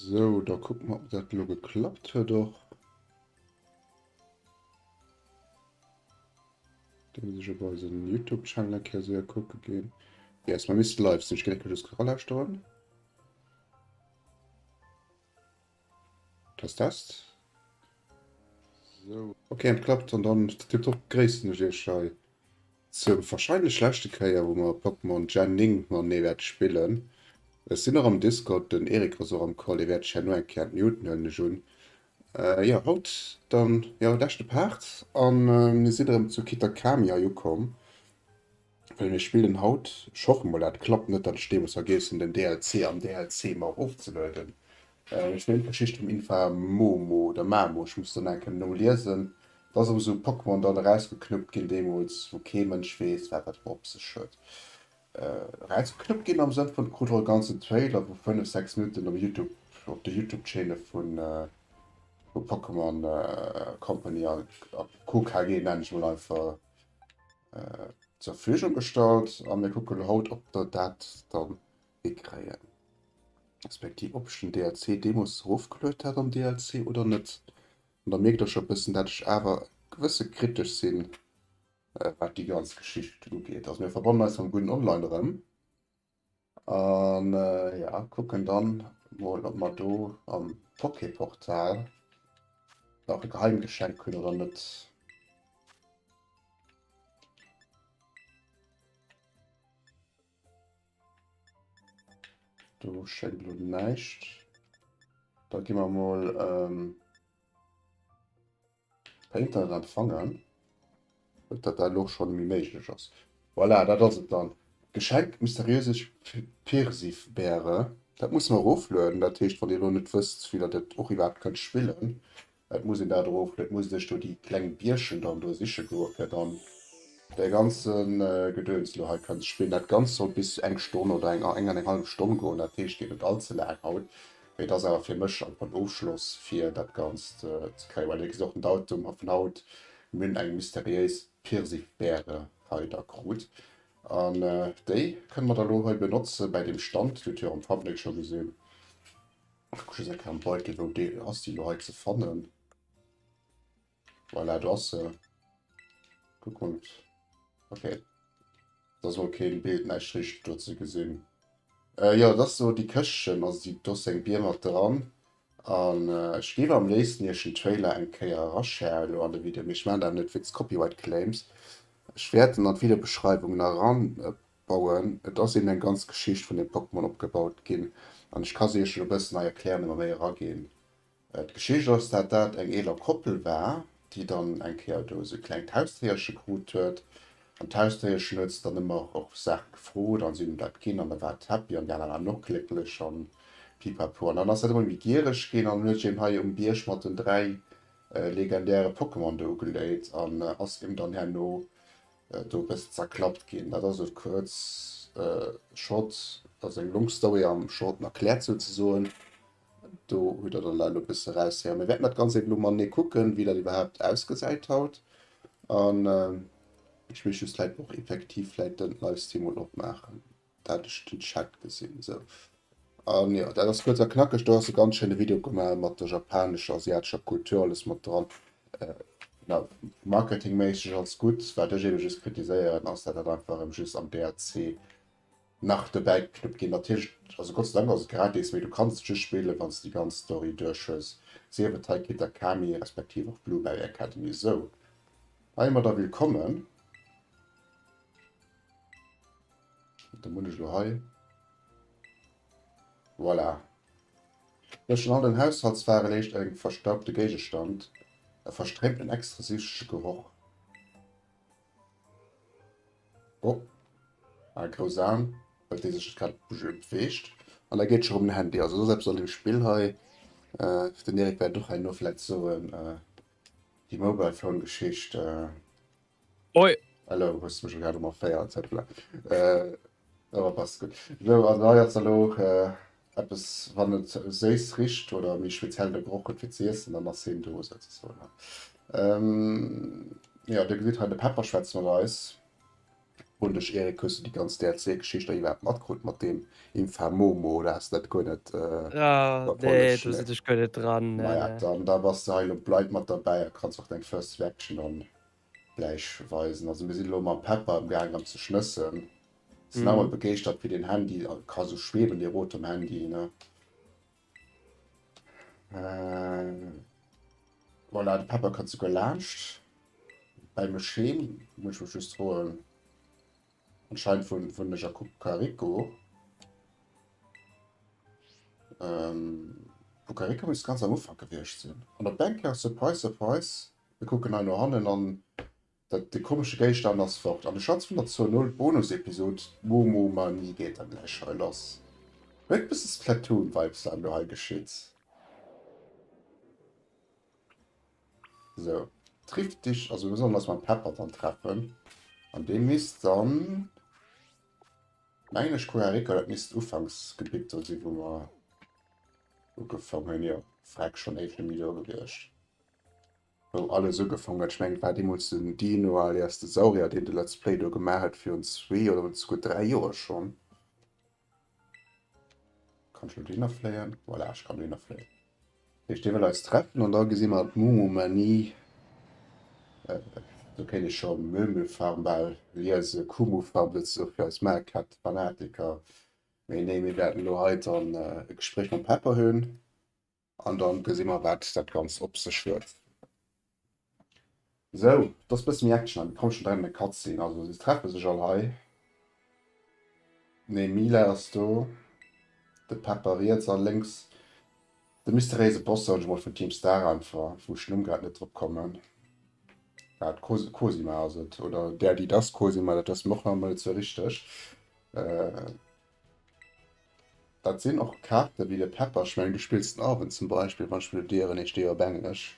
Sou, da kucke mer, ob dat elo geklappt huet och. Da muss ech op eisen YouTube-Channel eng Kéier séier kucke ginn. Yes, mer misste live sinn. Ech ginn eng Kéier just eralauschteren. Test, test. Sou, ok, et klappt. An dann tiptop gréissen ech iech hei zur wahrscheinlech leschte Kéier, wou mer Pokémon Gen 9 matenee wäerte spillen. Ech sinn och am Discord, den Eric ass och am Call, dee wäert sech herno eng Kéier unmuten, huelen ech un. Jo, haut dann, jo, leschte Part an mir sinn erëm zu Kitakami hei ukomm, well mir spillen haut, ech hoffe mol dat klappt net, dat ech deemools vergiess hunn den DLC am DLC mer erofzelueden, Ech spillen d'Geschicht vum Infa Momo oder Mamo, ech muss dann eng Kéier noliesen. Et ass erëm esou e Pokémon dann erausgeknuppt ginn deemools, wou kee Mënsch weess, wat dat op sech huet. Erausgeknuppt ginn am Sënn vun, krut och e ganzen Trailer vu 5, 6 Minutten op Youtube, op de Youtube-Chaîne vun vu Pokémon Company a Co. KG, nennen ech mol einfach, zur Verfügung gestallt. A mir kucke lo haut, ob der dat dann hikréien. Respektiv ob ech den DLC deemools erofgeluet hat am DLC oder net. An da mierkt der scho bëssen, dat ech awer gewësse kritesch sinn, wat déi ganz Geschicht ugeet. Also mir verbannen eis mam gudden Online erëm an ja kucken dann mol, ob mer do am Poképortal nach e Geheimgeschenk hunn oder net. Do schéngt elo näischt. Da gi mer mol ähm, per Internet empfangen. Net, dat dat elo schon méi méiglech ass. Voilà, dat ass et dann. Geschenk mysteriöse Pirsifbeere. Dat musse mer eroflueden. Dat heescht, wann Dir elo net wësst, wéi der dat och iwwerhaapt kënnt spillen, Et muss een dat eroflueden, et muss ee sech do déi kleng Bierchen dann do siche goe fir dann de ganze Gedöns elo hei kënnen ze spillen. Dat Ganzt soll bis eng Stonn oder eng eng an eng hallef Stonn goen, dat heescht geet net all ze laang haut, mee et ass awer fir mech einfach den Ofschloss fir dat Ganzt ze kréien, well dir gesitt och den Datum vun haut, mir hunn eng mysteriéis Pirsifbeere hei da krut an déi kënne mer da lo hei benotze bäi deem Stand, Dir hutt jo am Thumbnail scho gesinn. Ach, kuck just eng Kéier am Beutel, wou déi ass déi elo hei ze fannen? Voilà, do ass se. Kuck mol. Okay. Da ass mol keen Bild, näischt richteg do ze gesinn. Äh, jo, dat ass do déi Këschtchen, also déi, do ass eng Bier mat dran. An äh, ech géif am léifsten iech den Trailer eng Kéier erasharen elo an de Video, mee ech maachen dat net wéinst Copyright Claims. Ech wäert en an d'Videobeschreiwung nach eran Bauen. Et ass eben eng ganz Geschicht vun dem Pokémon opgebaut ginn an ech ka se iech elo e bëssen hei erklären, ëmmer méi eraginn. D'Geschicht ass, dat dat eng eeler Koppel war, déi dann eng Kéier do esou e klengt Hausdéierche krut huet an d'Hausdéierchen huet se dann ëmmer och Saache gefrot an si hunn him dat ginn an da war et happy an déi aner waren och glécklech an pipapo. An dann ass dat ëmmer méi giereg ginn an huet sech eben hei um Bierg mat den 3 legendäre Pokémon do ugeléit an ass eben dann herno do e bëssen zerklappt ginn. Dat ass esou kuerz short, also eng long Story am shorten erkläert souzesoen. Do hutt der dann elo e bësse raushéieren. Mir wäerten dat Ganzt eben elo matenee kucken, wéi dat iwwerhaapt ausgesäit haut. An ech misst just vläit och effektiv vläit den Livestream mol opmaachen. Dat ech den Chat gesinn. Sou. An jo, dat ass kuerz a knackeg. Do ass e ganz schéine Video gemaach mat der japanescher, asiatescher Kultur, alles mat dran. Äh, na, marketingméisseg alles gutt. Wat ech eben just kritiséieren, ass, dat dat einfach erëm just am DLC nach dobäi geknuppt ginn. Natierlech, also Gott sei Dank ass et gratis, mee du kanns et just spillen, wann s de déi ganz Story duerch hues. Sief et hei Kitakami, respektiv och Blueberry Academy. Sou, heimadder willkommen. Dann hunn ech elo hei. Voilà. Zwëschen all den Haushaltsware léicht eng verstaubte Géigestand. E verstréimt en extra süchtege Geroch. Oh. Ah, grouss Aen, huet dee sech grad beweegt. An da geet scho rëm den Handy. Also do ass eppes an deem Spill hei. Äh, den Erik wäert och herno vläit soen, äh, déi Mobile Phone Geschicht. Äh, Oi. Hallo, hues du mech grad ëmmer féiert, Zäppler. Äh, awer passt gutt. Sou, also hei ass elo äh, eppes, wann et séiss richt oder méi speziell de Geroch huet fir ze iessen, dann ass heen do souzesoen. Ähm, jo, dir gesitt hei, de Pepper schwätzt mat eis. Froen dech Eric, hues du déi ganz DLC-Geschicht da iwwerhaapt matkrut mat deem Infamomo oder has du dat guer net Ah, nee, verfollegt? do Nee. sinn ech guer net dran. Nee, Maja, nee. dann da bass de hei elo blind mat derbäi a kanns och deng First Reaction dann gläich weisen. Also mir sinn elo mam Pepper am Gaang erëm ze schnëssen. Sinn nach emol Mhm. begeeschtert wéi den Handy ka sou schweben, dee Rot um Handy, ne? Äh, voilà, de Pepper kënnt souguer laanscht. Bei mech heem, muss ech mech just froen. Anscheinend vun, vun ech a Cucarico. Ähm, Cucarico misst ganz am Ufank gewiescht sinn. An op eng Kéier, surprise, surprise, mir kucken hei no hannen an Dat de komesche Géigestand ass fort an de Schatz vun der Zur Null Bonus-Episod Momo Manie geet dann gläich hei lass. Huet bësse Splatoon Vibes wat elo hei geschitt. Sou, triff dich, also mir sollen eis mam Pepper dann treffen an dee misst dann mengen ech Costa Rica, dat misst d'Ufanksgebitt do si wou mer ugefaang hunn, jo freck schonn éiweg net méi do gewiescht. Wou alles ugefaang huet. Ech mengen et war deemools den Dino alias de Saurier deen de Let's Play do gemaach huet virun zwee oder souguer 3 Joer schonn. Kann ech lo dohinner fléien? Voilà, ech kann dohinner fléien. Dat heescht dee wëll eis treffen an da gesi mer d'Mumumanie. Do kéint ech scho Mömöfarm bal liese, Kumufarm souzesoe fir eis Macat-Fanatiker. Mee nee, mir wäerten elo hei dann e Gespréich mam Pepper hunn. An dann gesi mer wat dat Ganzt op sech huet. Sou, et ass bësse méi Action hei, mir kommen schon direkt an eng Cutscene, also si treffe sech all hei. Nee, Mila ass do, de Pepper riets a lénks de mysteriéise Boss, soen ech mol, vun Team Star einfach, wou ech den Numm grad net drop kommen. Dat Cosima ass et, oder der déi das Cosima, dat wësse mer och nach emol net sou richteg. Dat sinn och Kaarte wéi de Pepper. Ech mengen, du spills den Arwen zum Beispill, wann ech mir do ieren, heescht dee jo op Englesch.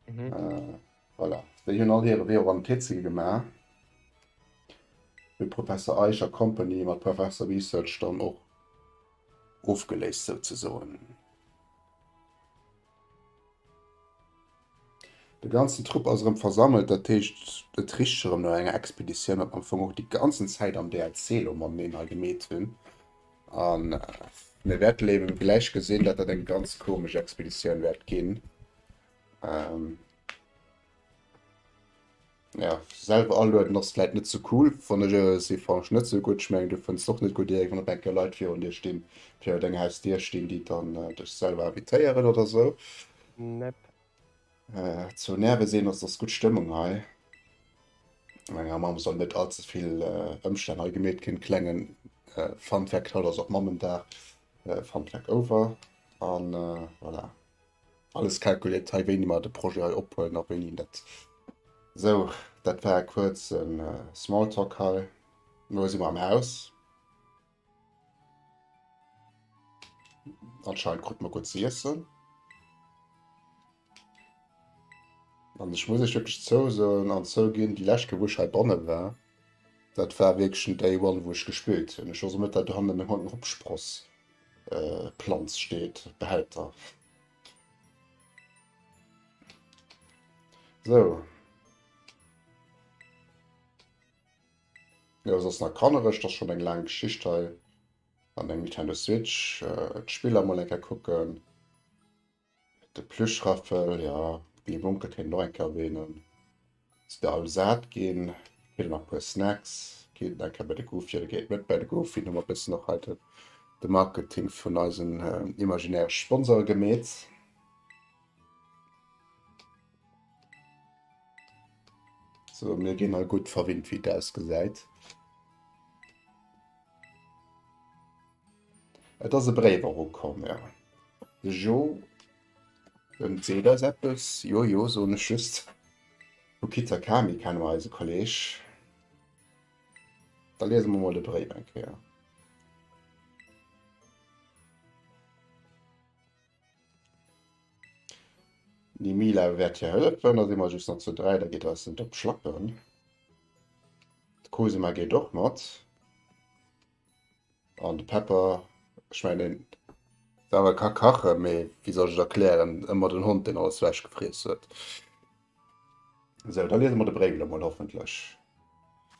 Mhm. Äh, voilà. Déi hunn all hire Wee och an den TCG gemaach. Wéi Professor Eich a Company mat Professor Research dann och ofgeléist souzesoen. De ganzen Trupp ass erëm versammelt, dat heescht et richt erëm no enger Expeditioun, wat mer am Fong och déi ganzen Zäit am DLC elo mateneen hei gemeet hunn. An mir wäerten eben gläich gesinn, dat dat eng ganz komesch Expeditioun wäert ginn. Ähm, ja, selwer alueden ass vläit net sou cool, fannen ech. Si fannen ech net sou gutt. Ech mengen du fënns och net gutt, Eric, wann op eng Kéier Leit virun dir stinn, virun denger Hausdier stinn, déi dann dech selwer invitéieren oder sou. Nepp. Zu Nerveseen ass ass gutt Stëmmung hei. Menger Mamm soll net allze vill Ëmstänn hei gemeet ginn. Klengen Fun Fact, haut ass och Mammendag. Fun Fact over. An voilà. Alles kalkuliert hei, wéini mer de Projet hei ophuelen a wéini net. Sou, dat war e kuerze Smalltalk hei. Elo si mer am Haus. Anscheinend krute mer gutt ze iessen. An ech muss iech wierklech zousoen an zouginn, déi lescht Kéier wou ech heibanne war, dat war wierklech den Day One wou ech gespillt hunn. Ech weess och net wat dohannen en Hoppspross Planz steet, Behälter. Sou. Jo, soss nach kannereg, dat ass schonn eng laang Geschicht hei an der Nintendo Switch. D'Spiller mol eng Kéier kucken. De Plüschraffel, jo, Willy Wonka kéint een och eng Kéier erwähnen. Sidd der all sat ginn? Kritt der nach e puer Snacks? Geet et eng Kéier bei de Goofy oder geet et net bei de Goofy? Hu mer e bëssen och hei de Marketing vun eisen imaginäre Sponsore gemeet. So, mir ginn hei gutt verwinnt, wéi et ausgesäit. Et ass e Bréif erukomm, ja. De Jo, en seet eis eppes. Jo, jo, soen ech just. Vu Kitakami kenne mer eise Kolleg. Da liese mer mol de Bréif eng Kéier. Die Mila wäert hir hëllefen, da si mer just nach zu 3, da geet eis net op d'Schlappen. D'Cosima geet och mat. An de Pepper, ech mengen deen selwer ka kachen, mee wéi soll ech et erklären, ëmmer den Hond deen alles wechgefriess huet. Sou, da liese mer de Bréif elo mol hoffentlech.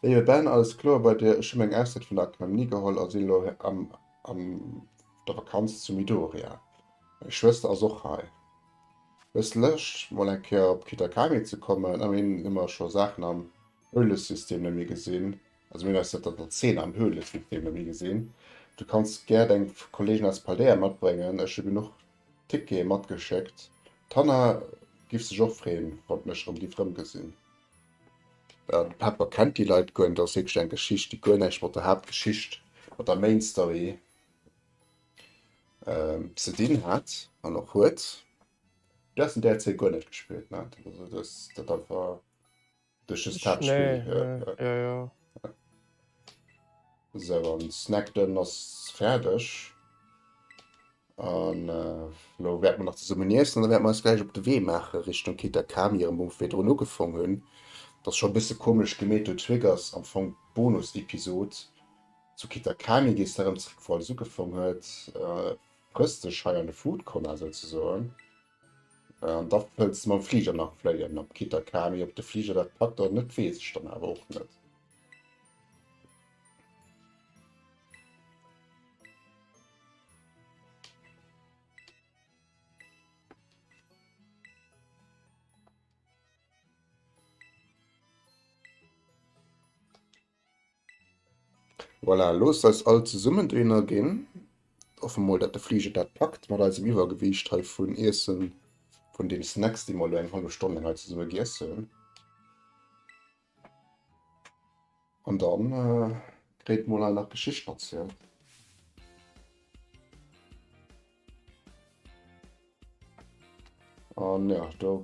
Léiwe Ben, alles kloer bei dir? Ech hu meng Auszäit vun der Akademie geholl a sinn elo am an der Vakanz zu Midoriya. Meng Schwëster ass och hei. Hues de Lëscht mol eng Kéier op Kitakami ze kommen? Ëmmerhin hu mer scho Saachen am Höhlesystem net méi gesinn. Also mir hunn eis zënter der Zeen am Höhlesystem net méi gesinn. Du kanns gär deng Kollegen aus Paldea matbréngen, ech hu genuch Tickete matgeschéckt. D'Hanna giff sech och freeën, wann d'mech erëm giff erëmgesinn. De Pepper kennt déi Leit guer net, dat ass wierklech eng Geschicht, déi guer näischt mat der Haaptgeschicht, mat der Main Story ze dinn hat an och huet. Du has den DLC guer net gespillt, ne? Also du hues dat einfach duerch just d'Haaptspill. Nee, nee, ja, ja. Sou, an Snack Done ass fäerdeg. An elo wäerte mer nach zesummen iessen an da wäerte mer eis gläich op de Wee maache Richtung Kitakami, erëm wou mer virdrun ugefong hunn. Et ass scho e bësse komesch gemeet, do triggers am Fong d'Bonus-Episod zu Kitakami, gees da erëm zréck wou alles ugefong huet, frëss dech hei an de Food Coma souzesoen an da wëlls de mam Fliger nach fléien op Kitakami. Ob de Fliger dat packt oder net, weess ech dann awer och net. Voilà, loosst eis all zesummen dohinner ginn. Hoffe mol, dat de Fliger dat packt mat eisem Iwwergewiicht hei vun Iessen, vun den Snacks, déi mer elo eng hallef Stonn laang hei zesumme giess hunn. An dann kréit mol hei nach Geschicht erzielt. An ja, do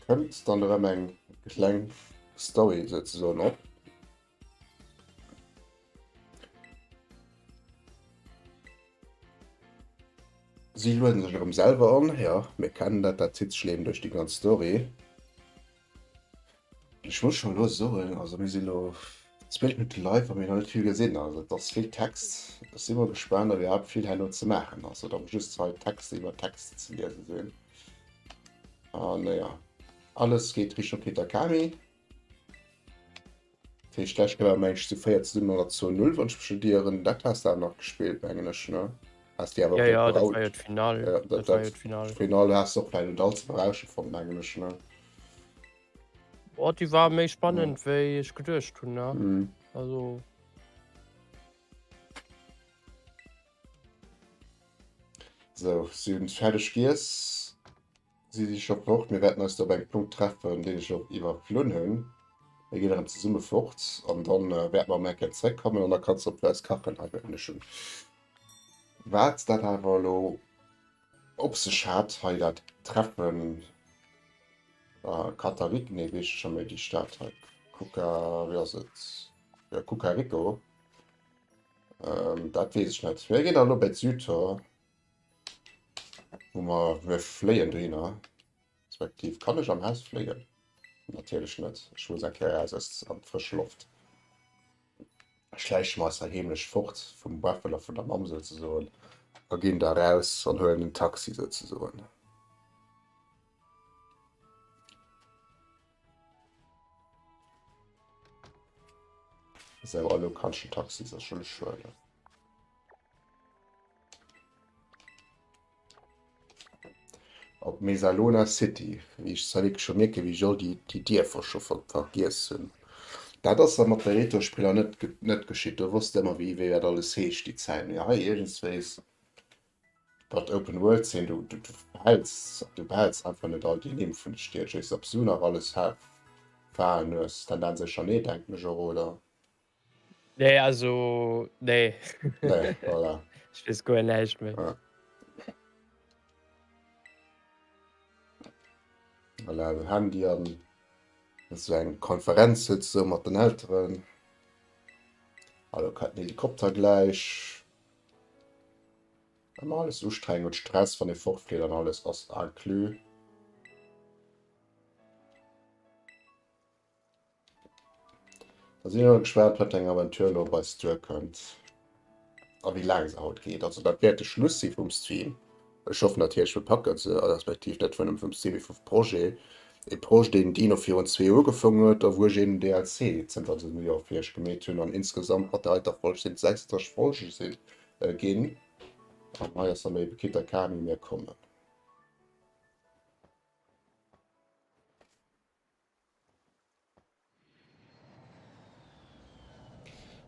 kënnt dann erëm eng kleng Story souzesoen op. Si lueden sech erëm selwer an, jo, mir kennen dat, dat zitt sech eben duerch déi ganz Story. Ech muss schon elo soen, also mir si lo 12 Minutte live a mir hunn nach net vill gesinn. Also et ass vill Text. Ech si mol gespaant, ob iwwerhaapt vill herno ze maachen ass oder ob just hei Text iwwer Text ze liese sinn. An naja, alles geet Richtung Kitakami. Dat heescht, d'lescht Kéier ware mer mengen ech zu 4 zesummen an der Zon 0, wann ech mech net ieren. Dat has de awer nach gespillt, mengen ech, ne? Has de awer Ja, och ja, dat net war jo d'Finall. Ja, dat, Dat war jo dat d'Finall. Finall has de och vläicht net allze berauschend fonnt, mengen ech, ne? Oh, déi war méi spannend, wéi ech geduecht hunn, ne? Mhm. Also. Sou, si hunn fäerdeg giess. Si si scho fort. Mir wäerten eis do op engem Punkt treffen, deen ech och iwwerflunn hunn. Mir ginn erëm zesumme fort an dann wäerte mer erëm eng Kéier zeréckkommen an da kanns de op eis kachen hei wäerten ech hunn. Wat dat awer elo op sech hat hei, dat Treffen, Katarik, nee wéi heescht scho méi déi Stad hei, Kuka, wéi ass et, jo Kukariko, dat weess ech net. Mir ginn da elo bei d'Südtor. Wou mer, mir fléien dohinner. Respektiv, kann ech am Haus fléien? Natierlech net. Ech muss eng Kéier eraus aus an d'frësch Loft. Schläiche mer eis hei heemlech fort vum Waffel a vun der Mamm souzesoen a ginn da raus an huelen en Taxi souzesoen. Sou, a lo kann ech den Taxi sécherlech huelen. Op Mesalona City, wéi ech zwar wierklech scho mierken, wéi ech all déi déi Dierfer scho vergiess hunn. Dat ass da mat der Retro-Spiller net net geschitt, do wosst de ëmmer wéi wéi dat alles heescht déi Zäit. Mee hei iergendswéis mat Open World Szenen, du du du behälls du behälls einfach net all déi Nimm vun de Stied. Ech weess net, ob s du nach alles falen hues, Tendenz éischer nee, denken ech och, oder? Nee, also nee. Nee, voilà. Ech weess guer näischt méi. Ja. Voilà, den Handy an so eng Konferenz sou mat den Elteren. Hallo, kann den Helikopter gläich. Ëmmer alles ustrengend und Stress, wann ee fortflitt an alles ass inclus. Da sinn ech mol gespaant, wat eng Aventure elo op eis duerkënnt a wéi laang se haut geet. Also dat wäert de Schluss si vum Stream. Ech hoffen natierlech, mir packen se, respektiv net vun vum Stream, mee vum Projet. E Projet, deen Dino virun zwee Joer ugefaangen huet a wou ech een DLC zënter dësem Joer fir iech gemeet hunn. An insgesamt mat der heiter Folg sinn et 36 Folge sinn ginn. An hei ass dann elo ebe Kitakami. Mir kommen.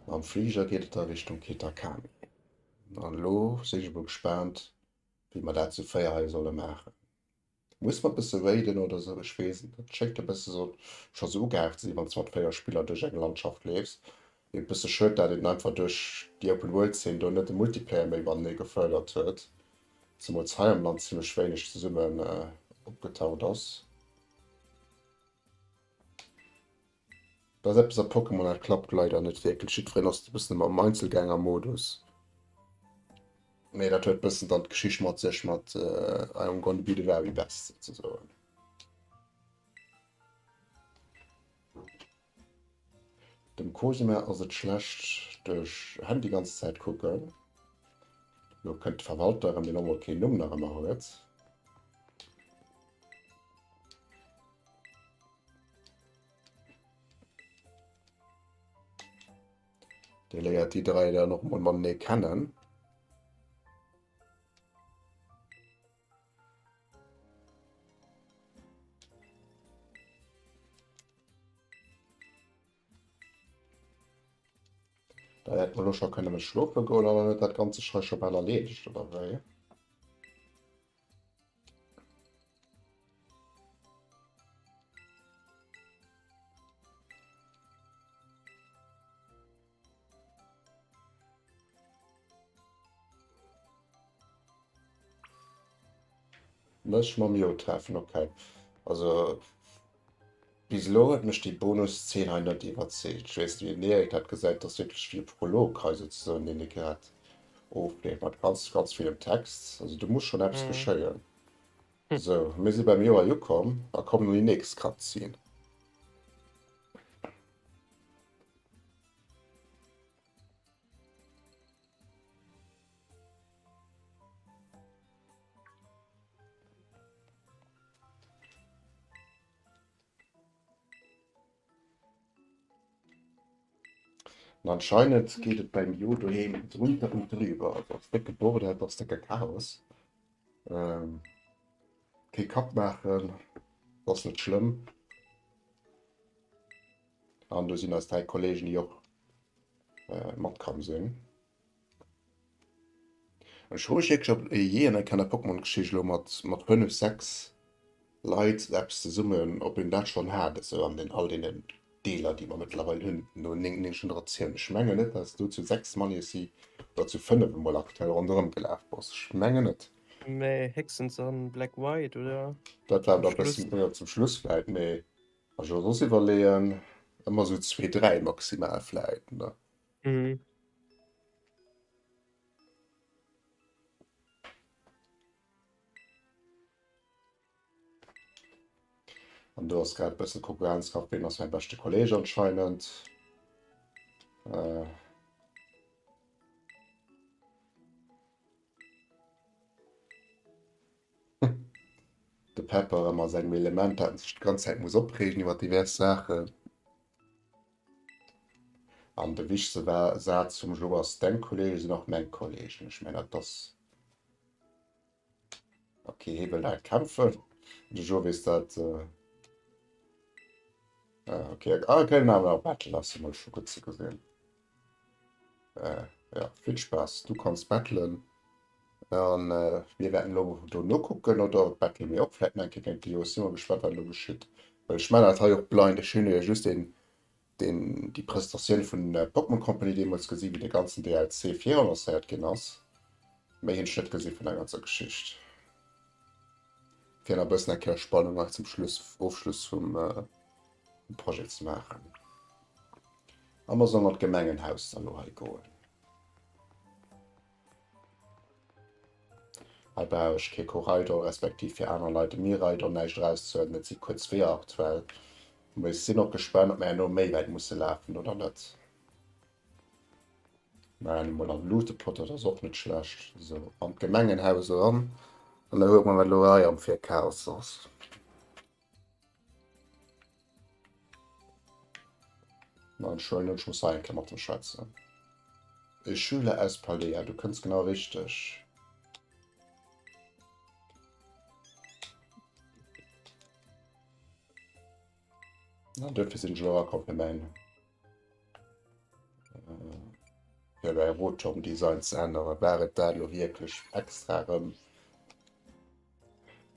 Mam Fliger geet et da Richtung Kitakami. An elo sinn ech emol gespaant, wéi mer dat zu 4 hei solle maachen. Muss mer bësse raiden oder sou, ech weess et net. Schéngt e bësse sou scho sou ugehaucht ze sinn, wann s de mat 4 Spiller duerch eng Landschaft leefs. Mee e bësse schued, dat een einfach duerch déi Open World Zeen do net de Multiplayer méi matenee gefërdert huet, zemools hei am Land zimmlech wéineg zesummen opgetaucht ass. Dat ass eppes a Pokémon, dat klappt leider net wierklech. Jiddwereen ass e bëssen ëmmer am Einzelgängermodus. Mee dat huet bëssen dann d'Geschicht mat sech mat I am gonna be the very best souzesoen. Dem Cosima ass et schlecht duerch Handy ganz Zäit kucken. Lo kënnt de Verwalter erëm, deen och mol keen Numm nach ëmmer huet. Dee léiert déi 3 dann och mol matenee kennen. Da hätt mer lo scho kënne mech schlofe goen an dann huet dat Ganze sech hei scho bal erleedegt, oder wéi? Mech mam Jo treffen, okay. Also bis elo huet mech déi Bonuszeen hei net iwwerzeegt. Ech weess net wéi den Eric dat gesäit, dat ass wierklech wéi e Prolog hei souzesoen deen ee grad ofleeft mat ganz ganz villem Text. Also do muss schonn eppes geschéien. Sou, mir si beim Jo hei ukomm a kommen an déi nächst Cutscene. An anscheinend geet et beim Jo doheem drunter und drüber. Also ass décke Bordell, ass décke Chaos. Ähm, kee Kapp maachen, ass net schlëmm. An do sinn eis 3 Kollegen, déi och äh, matkomm sinn. Ech froe mech wierklech, ob ee jee an enger Pokémon-Geschicht elo mat, mat 5, 6 Leit eppes zesummen, ob een dat schonn hat, esou an den all deenen Deeler, déi mer mëttlerweil hunn, no 9, 9 Generatiounen. Ech mengen net, dass du zu 6 Mann ici oder zu 5 emol aktuell ronderëm gelaf bass. Ech mengen net. Mee héchstens an Black White, oder? Dat war da bëssen, jo, zum Schluss vläit, mee Wann ech soss iwwerleeën, ëmmer sou zwee, dräi maximal vläit, ne? Mhm. An do ass grad e bësse Konkurrenzkampf, ween ass mäi beschte Kolleeg anscheinend. Äh. De Pepper ëmmer a sengem Element, dat en sech d'ganz Zäit muss opreegen iwwer divers Saachen. An de wichtegste Saz vum Joe ass, Deng Kolleege sinn och meng Kolleegen. Ech mengen, dat ass. Ok, hie wëll direkt kämpfen. De Joe weess dat. Ok, ah, ok, den awer Battle ass emol scho gutt ze gesinn. Äh, ja, vill Spaass. Du kanns battlen. An äh, mir wäerten elo do nokucken oder battle mir och vläit nach eng Kéier géint de Jo. Ech si mol gespannt, wat elo geschitt. Well ech man dat hei och blind. Ech hunn jo just den, den, déi Presentatioun vun der Pokémon Company deemools gesi wéi de ganzen DLC virannoncéiert ginn ass. Méi hunn ech net gesi vun der ganzer Geschicht. Fir nach e bëssen eng Kéier Spannung hei zum Schluss, Ofschluss vum äh, Projet ze maachen. A mer sollen an d'Gemengenhaus dann elo hei goen. Hei brauch ech kee Koraidon, respektiv fir aner Leit e Miraidon näischt erauszehuelen. Et si kuerz Weeër aktuell. Mee ech sinn och gespaant, ob mer herno méi wäit musse lafen oder net. Mä emol an de Luutepot, dat ass och net schlecht. Esou, an d'Gemengenhaus eran. An da kucke mer, wat elo hei am fir Chaos ass. Nein, Entschuldigung, ech muss hei eng Kéier mat em schwätzen. E Schüler aus Paldea, du kënns genau richteg. Na, duerfir sinn ech elo erakomm fir mäin fir mäi Rotom-Design ze änneren. War et dat elo wierklech extra erëm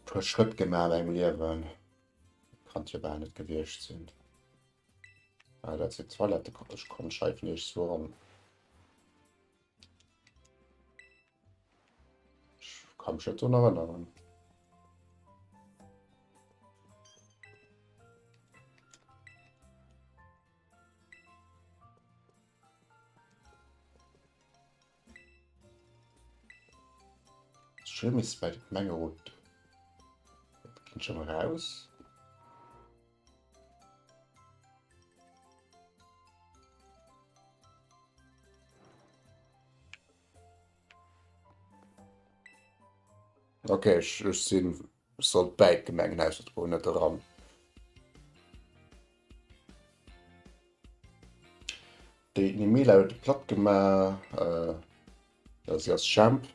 puer Schrëtt gemaach an mengem Liewen? Kann jo bal net gewiescht sinn. Ah, dat sinn Toilette, ech konnt scheifen iech so ran. Ech kann mech net drun erënneren. Schön misst bei de Gemengerot ginn schon raus. Okay, ech, ech sinn ech sollt bäi d'Gemengenhaus net goen, net eran. Déi Nemela huet de platt gemaach. Äh, si ass Champ.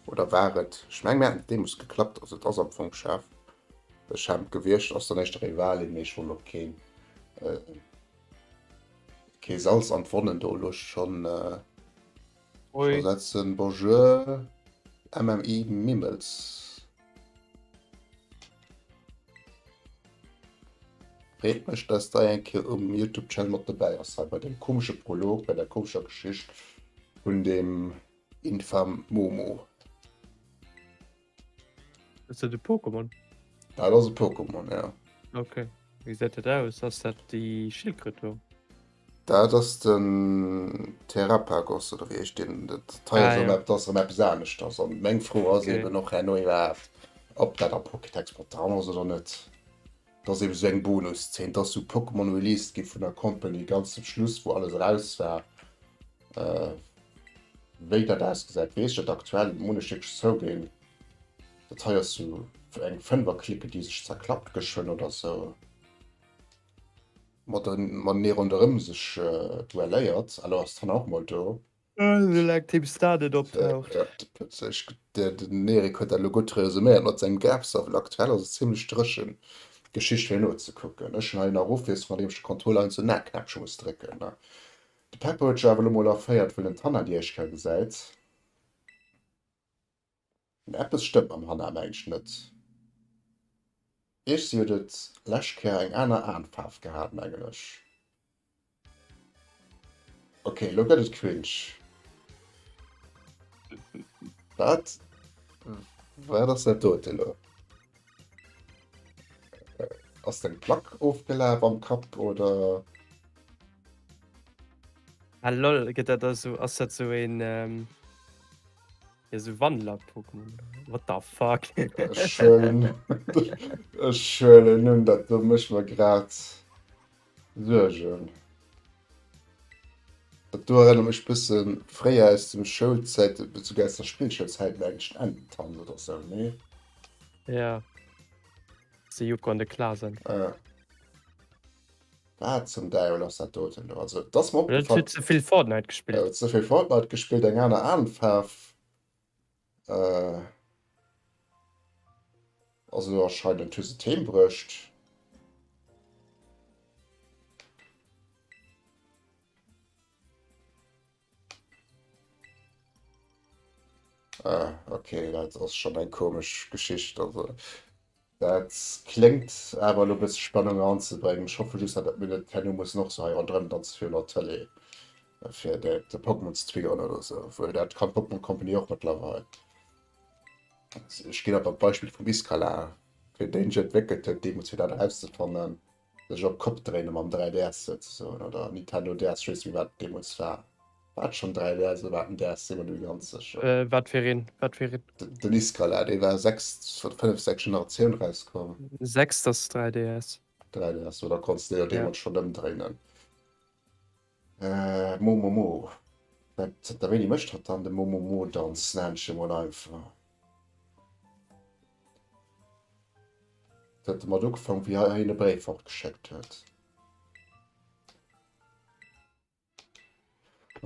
Oder war et? Ech meng mir haten deemools geklappt, also et ass am Fong Chef de Champ gewiescht, ass dann éischter Rivalin, mee ech wollt och keen äh, kee Salz an d'Wonnen do elo schonn äh, scho setzen. Bonjour MMI Mimmels. Freet mech dass dei eng Kéier um Youtube Channel mat dobäi ass hei bei dem komesche Prolog, bei der komescher Geschicht vun dem Infam Momo. Ass dat e Pokémon? Dat ass e Pokémon, ja. Okay. Wéi gesäit dat aus? Ass dat déi Schildkröt do? Dat ass den Terrapagos oder wéi heescht deen? Dat hei ass erëm dat ass erëm eppes aneschters. An meng Fro ass eben och herno iwwerhaapt, ob dat am Pokédex mat dran ass oder net. Dat ass eben esou eng Bonuszeen. Dat ass sou Pokémon released gi vun der Company ganz zum Schluss, wou alles eraus war. Wéi dat ausgesäit, weess ech net aktuell, muss ech wierklech zouginn. Dat hei ass sou eng Fënferclique, déi sech zerklappt geschwënn oder sou. Matenee ronderëm sech duelléiert. Alors ass d'Hanna och mol do. Soulaang Team Star net optaucht. Den Eric huet dat elo gutt resuméiert mat sengem Gaapser, well aktuell ass et zimlech dréchen d'Geschicht fir nozekucken. Ech hunn hei nach Ofwiesslung andeem ech de Controller heiansdo den A-Knäppche muss drécken. De Peppo huet sech awer elo mol erféiert, wëll en d'Hanna déi éischt Kéier gesäit. Mee eppes stëmmt mam Hanna mengen ech net. Ech si huet et lescht Kéier eng aner Aenfaarf gehat mengen ech. Ok, elo gëtt et cringe. Wat? Wat ass dat dote elo? Ass deng Plack ofgelaf am Kapp oder? Ah lol, gëtt dat da sou, ass dat sou een jo sou Wandler-Pokémon? What the fuck? Ech huelen, ech huelen un, dat do mécht mer grad. Suergen. Dat do erënnert mech bëssen fréier aus dem Schoulzäit, souguer aus der Spillschoulzäit mengen ech, den Ententanz oder sou, nee? Ja. De Joko an de Klasen. Äh. Wat zum Däiwel ass dat doten do? Also, et ass mer opgefall. Huet ze vill Fortnite gespillt. Huet ze vill Fortnite gespillt, eng aner Aenfaarf. Äh. Also anscheinend hu se d'Heem bruecht. Ah, okay, dat ass schon eng komesch Geschicht. Also, dat kléngt awer elo e bësse Spannung eranzebréngen. Ech hoffe just, datt mir net herno mussen och sou hei ronderëm danze virun der Tëlee, fir de, de Pokémon ze triggeren oder sou. Obwuel, dat kann d'Pokémon Company och mëttlerweil. Ech ginn einfach d'Beispill vum Iskala, fir deen sech entwéckelt huet deemools fir dat erauszefannen, sech op d'Kopp dréine mam 3DS souzesoen oder Nintendo DS, ech weess net méi wat et deemools war. War et schonn 3DS oder war et en DS, sinn mer net méi ganz sécher. Wat fir een? Wat fir een? Den Iskala, dee war 6, 5, 6 Generatioun erauskomm. 6 ass 3DS. 3DS, oder konns de jo deemools schonn ëmdréinen. Äh, Mo Mo Mo. Dat, zënter wéini mécht hatt dann de Mo Mo Mo Danz, nenn ech e mol einfach. Et huet domat ugefaangen, wéi hien e Bréif fortgeschéckt huet.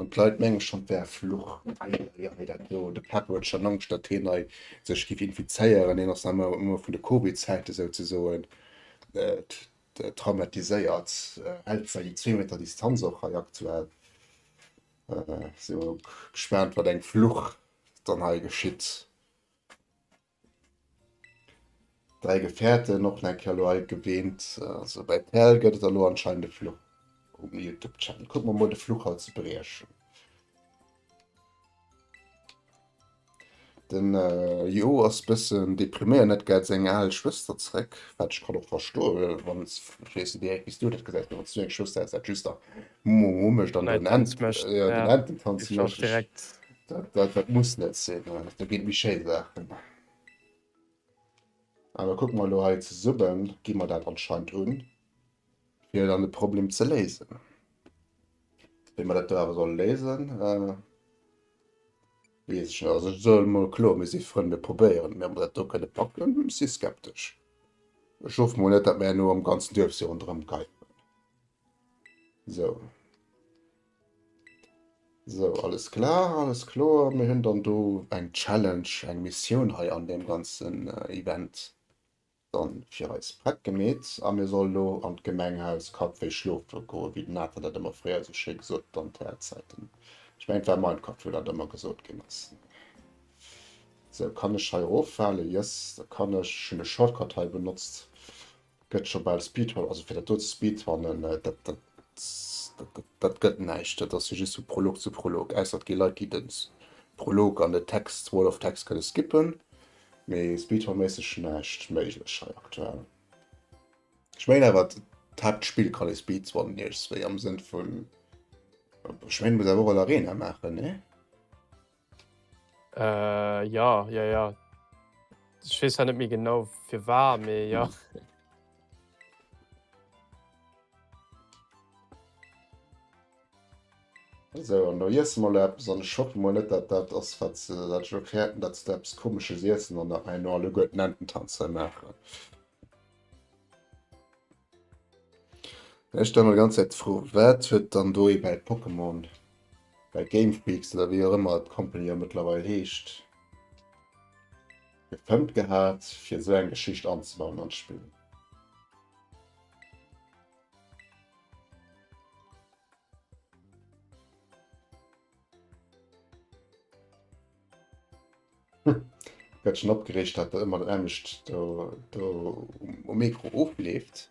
An d'Leit menge schonn, et wär e Fluch. Eieiei, dat do, de Pep huet schonn Angscht, datt hien hei sech géif infizéieren. Hien ass nach ëmmer ëmmer vun de Covid-Zäite souzesoen traumatiséiert, hält zwar déi zwee Meter Distanz och hei aktuell. Si mol gespaant, wat engem Fluch dann hei geschitt. Dräi Gefährten och nach eng Kéier elo hei geweent. Also bei Perl gëtt et elo anscheinend e Fluch um Youtube Channel. Kucke mer mol de Fluch haut ze briechen. Den äh, Jo ass bëssen depriméiert, net gäit seng al Schwëster zréck, wat ech kann och verstoen, well wann s, ech weess net direkt wéi s du dat gesäis, mee wann s du eng Schwëster häss, dat just da Mumu mécht an den Ent, ja, den Ententanz mécht. Direkt. Dat, dat, dat muss net sinn, do ginn et méi schéi Saachen. Awer kucke mer elo hei zesummen, gi mer dat anscheinend un, fir dann de Problem ze léisen. Wéi mer dat do awer solle léisen, weess ech net. Also ech soe mol kloer, mir si Frënn, mir probéieren et, mee ob mer dat do kënne packen, ech si skeptesch. Ech hoffe mol net, datt mer herno am ganzen Duerf si ronderëm geifen. Sou. Sou, alles klar, alles kloer. Mir hunn dann do eng Challenge, eng Missioun hei an deem ganzen Event dann fir eis prett gemeet. A mir solle lo an d'Gemenghaus Kappwéi schlofe goen, wéi den Nathan dat ëmmer fréier esou schéi gesot huet an TL-Zäiten. Ech mengen, et war Minecraft, wou dat ëmmer gesot ginn ass. Sou, kann ech hei eroffalen? Yes, da kann ech. Ech hunn e Shortcut hei benotzt. Gëtt scho bal Speedrun, also fir dat do ze speedrunnen, dat, dat, dat, dat gëtt näischt. Dat ass jo just vu Prolog zu Prolog, ausser et gi Leit, déi de Prolog an de Text, Wall of Text kënne skippen, mee speedrunméisseg näischt méiglech hei aktuell. Ech mengen awer d'Haaptspill kann ee speedrunnen iergendswéi am Sënn vun, ech mengen, muss awer och an Arena maachen, nee? Äh, ja, ja, ja. Ech weess zwar net méi genau firwar, mee ja. Sou, an do iesse mer elo eppes an ech hoffe mol net, dat dat ass, wat se, dat ech elo fäerten, dat se do eppes Komesches iessen an dat mer herno alleguerten Ententanz hei maachen. Ech stelle mer déi ganz Zäit d'Fro, wat huet dann do ee bäi Pokémon, bäi Game Freaks oder wéi och ëmmer d'Company jo mëttlerweil heescht, gefëmmt gehat, fir esou eng Geschicht anzebauen an d'Spill? Gëtt schon opgereegt, dat der ëmmer dat nämmlecht do, do um Mikro ofleeft.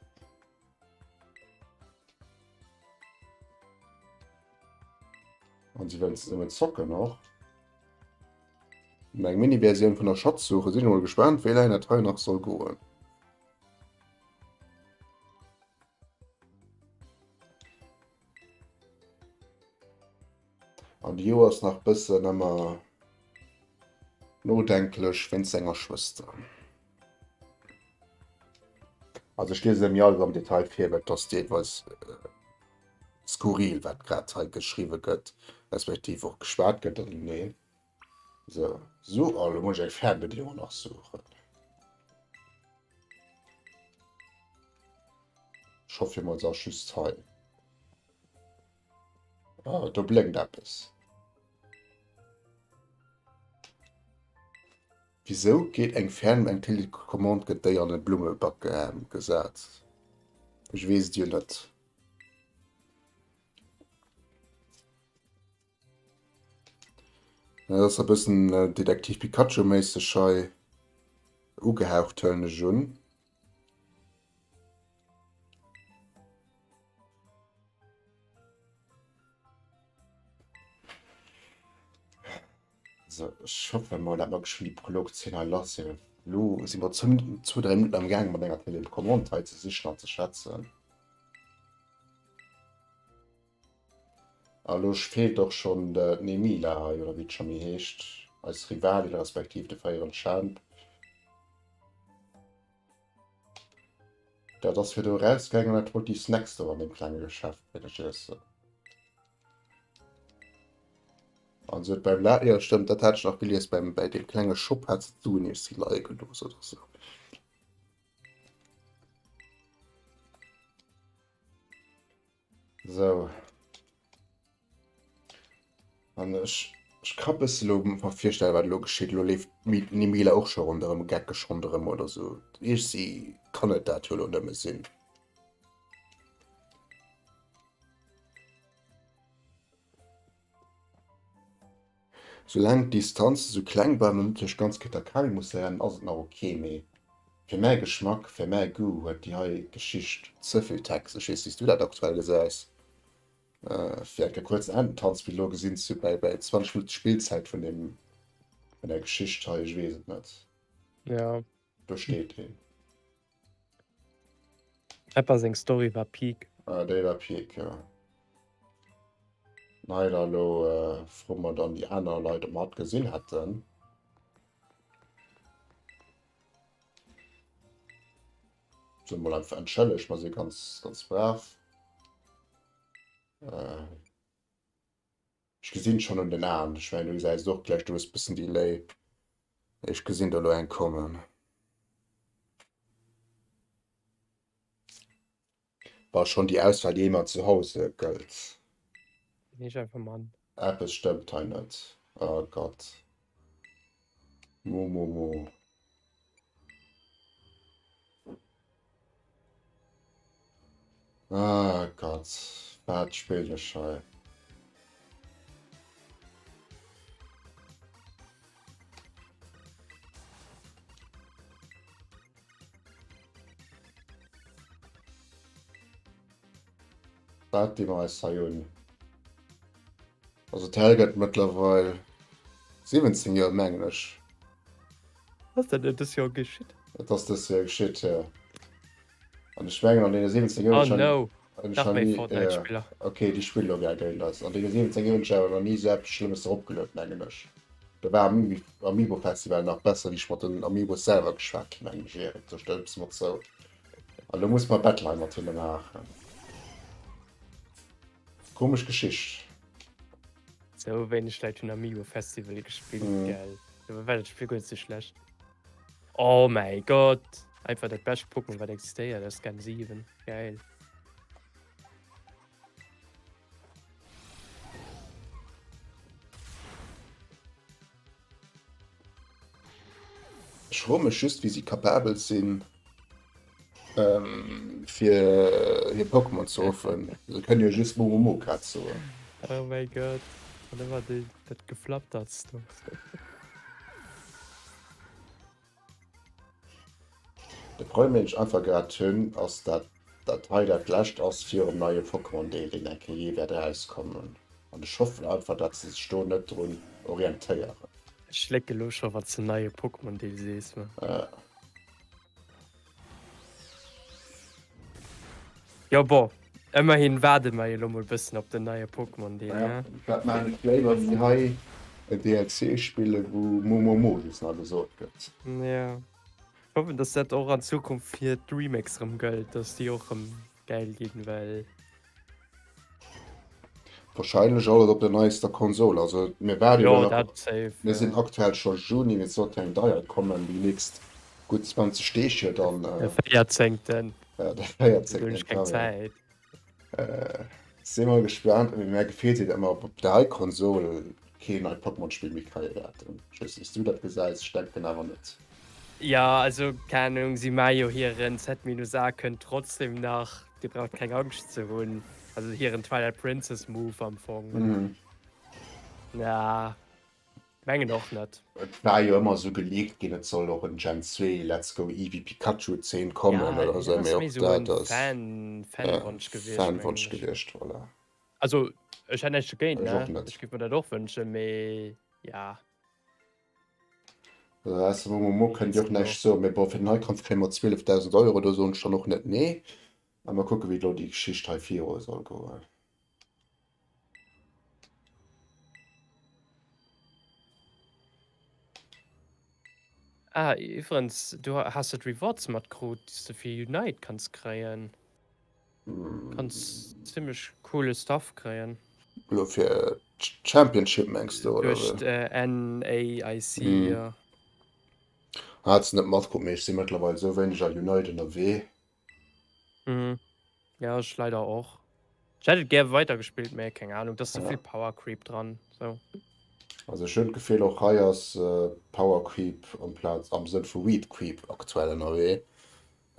An si wëllen zesummen zocken och. An eng Mini-Versioun vun der Schatzsuche. Sinn mol gespaant, wéi laang dat hei nach soll goen. An de Jo ass nach bëssen ëmmer nodenklech wéinst senger Schwëster. Also ech liesen mir alles am Detail vir, well et ass deelweis skurril, wat grad hei geschriwwe gëtt, respektiv och geschwat gëtt. Nee. So, so, oh, lo muss ech eng Fernbedienung nach suchen. Ech hoffe mol, se ass just hei. Ah, do blénkt eppes. Wisou geet eng Fern eng Telecommande gëtt déi an e Blummeback gesat? Ech weess et jo net. Dat ass e bëssen Detektiv Pikachu méisseg hei ugehaucht, huelen ech un. So, ech hoffe mol, dat mer geschwënn déi Prolog-Zeen hei lass sinn. Elo si mer zwou, dräi Minutten am Gaang mat enger Telecommande hei ze sichen an ze schwätzen. A lo feelt och schonn d'Nemila hei, oder wéi et scho méi heescht, eis Rivalin, respektiv de fréieren Champ. Dat ass virdu erausgaangen an dat wollt déi Snacks do an deem klenge Geschäft fir iessen. An se huet beim La jo stëmmt, dat hat ech nach gelies, beim bei deem klenge Shop hat se d'Suen iech si leie gelooss oder sou. Sou. An ech, ech ka bësse lo mer virstellen, wat elo geschitt. Elo leeft d'Nimila och scho ronderëm, geckeg ronderëm oder sou. Iergsi kann et dat jo elo nëmme sinn. Soulaang d'Distanz esou kleng bleiwen an net duerch ganz Kitakami musse rennen, ass et nach ok, mee fir mäi Geschmack, fir mäi Goût huet déi hei Geschicht ze vill Text. Ech weess wéi s du dat aktuell gesäis. Fir eng Kéier kuerz en Ententanz wéi elo gesinn ze bäi bäi 20 Minutte Spillzäit vun deem vun der Geschicht hei, ech weess et net. Ja. Do steet een. Pepper seng Story war peak. Ah, déi war peak, jo. Leider elo froe mer dann déi aner Leit, ob mer hatt gesinn hätten. So mol einfach entschëllegt, mer si ganz, ganz brav. Äh, ech gesinn schonn un den Aen, ech mengen du gesäis et och gläich, du hues bëssen Delay. Ech gesinn der elo eng kommen. War schon déi Auswahl déi ëmmer zu Hause gëllt. Bin ich einfach Mann. Eppes stëmmt hei net. Oh Gott. Mo mo mo. Ah Gott, wat spillen ech hei? Wat di mer eis hei un? Also d'Hell gëtt mëttlerweil 17 Joer mengen ech. Ass dat net dës Joer geschitt? Et ass dës Joer geschitt, jo. An ech mengen an deene 17 Joer Oh no, nach méi Fortnite-Spiller. Ok, déi spillen elo gär géint eis. An deene 17 Joer hunn ech awer nach ni esou eppes Schlëmmes eropgeluet, mengen ech. Do war Amiibo Festival nach besser, wéi ech mat den Amiibos selwer geschwat hunn, mengen ech, Erik, do stëmms de mer zou. An elo muss mer Battle hei mat hinne maachen. Komesch Geschicht. Sou wéineg Leit hunn Amiibo Festival gespillt, gell? Dobäi war dat Spill guer net sou schlecht. Oh mäi Gott! Einfach dat bescht Pokémon wat existéiert aus Gen 7. Geil. Ech froe mech just wéi si kapabel sinn ähm, fir hir Pokémon ze ruffen. Se kënnen jo just Momomokat soen. Oh mäi Gott, an ëmmer déi, dat Geflapterts do. De Problem deen ech einfach grad hunn ass dat dat hei dat lescht ass virum neie Pokémon Deel deen eng Kéier jee wäert erauskommen an ech hoffen einfach dat se sech do net drun orientéieren. Ech schlécke lo scho wanns de neie Pokémon Deel sees man. Ja. Jo bon, ëmmerhin waarde mer jo lo mol bëssen op den neie Pokémon Deel, Ja, ne? dat maan ech léiwer wéi hei e DLC spille wou Momomo just nach gesot gëtt. Ja. Ech hoffen dass dat och an Zukunft fir d'Remakes rëm gëllt, dass déi och rëm gäil ginn, well. Wahrscheinlech alles op der neiester Konsol. Also mir waarde jo Jo, nach, dat safe, mir sinn ja. aktuell scho Juni, mee et sollt jo eng deier kommen déi nächst gutt 20 Deeg jo dann. De 14. Ja, de Do hunn 14. ech keng Pardon. Zäit. Si mol gespaant, mee mär Gefill seet ëmmer op der hei Konsol keen neit Pokémon Spill méi kréie wäerten. Ech weess net wéi s du dat gesäis, ech denken awer net. Jo also keng Ahnung, si maache jo hiren Z-A kënnt trotzdem nach, dir braucht keng Angscht ze hunn, also hiren Twilight Princess Move am Fong. Ja. Mengen och net. Et war jo ëmmer esou geleakt ginn, et soll och en Gen 2 Let's Go Eevee Pikachu Zeen kommen Ja, oder esou, dat mee ass méi och esou dat en ass Fan, Fanwonsch gewiescht, mengen Fanwonsch ech. gewiescht, voilà. Also ech hätt näischt dogéint, Ech och ne? net. Ech géif mer dat och wënschen, mee ja. Also aus dem Momo Wéi kënnt Dir och geht's elo? näischt soen, mee bon, fir den Heikampf kréie mer 12.000 Euro, do soen ech dann och net nee. A mer kucke wéi elo déi Geschicht hei viru soll goen. Ah, iwwerens, du has de d'Rewards matkrut, déi s de fir Unite kanns kréien? Kanns zimmlech coole Stuff kréien. Elo fir d'Championship mengs de, oder Duerch wéi? d'NAIC, jo. Hat se net matkrut, mee ech si mëttlerweil esou wéineg a Unite ënnerwee. Mhm, ja ech leider och. Ech hätt et gär weidergespillt, mä keng Ahnung, et ass ze vill Power Creep dran. Sou. Also ech hunn d'Gefill och hei ass Power Creep amplaz am Sënn vu Weed Creep aktuell ënnerwee.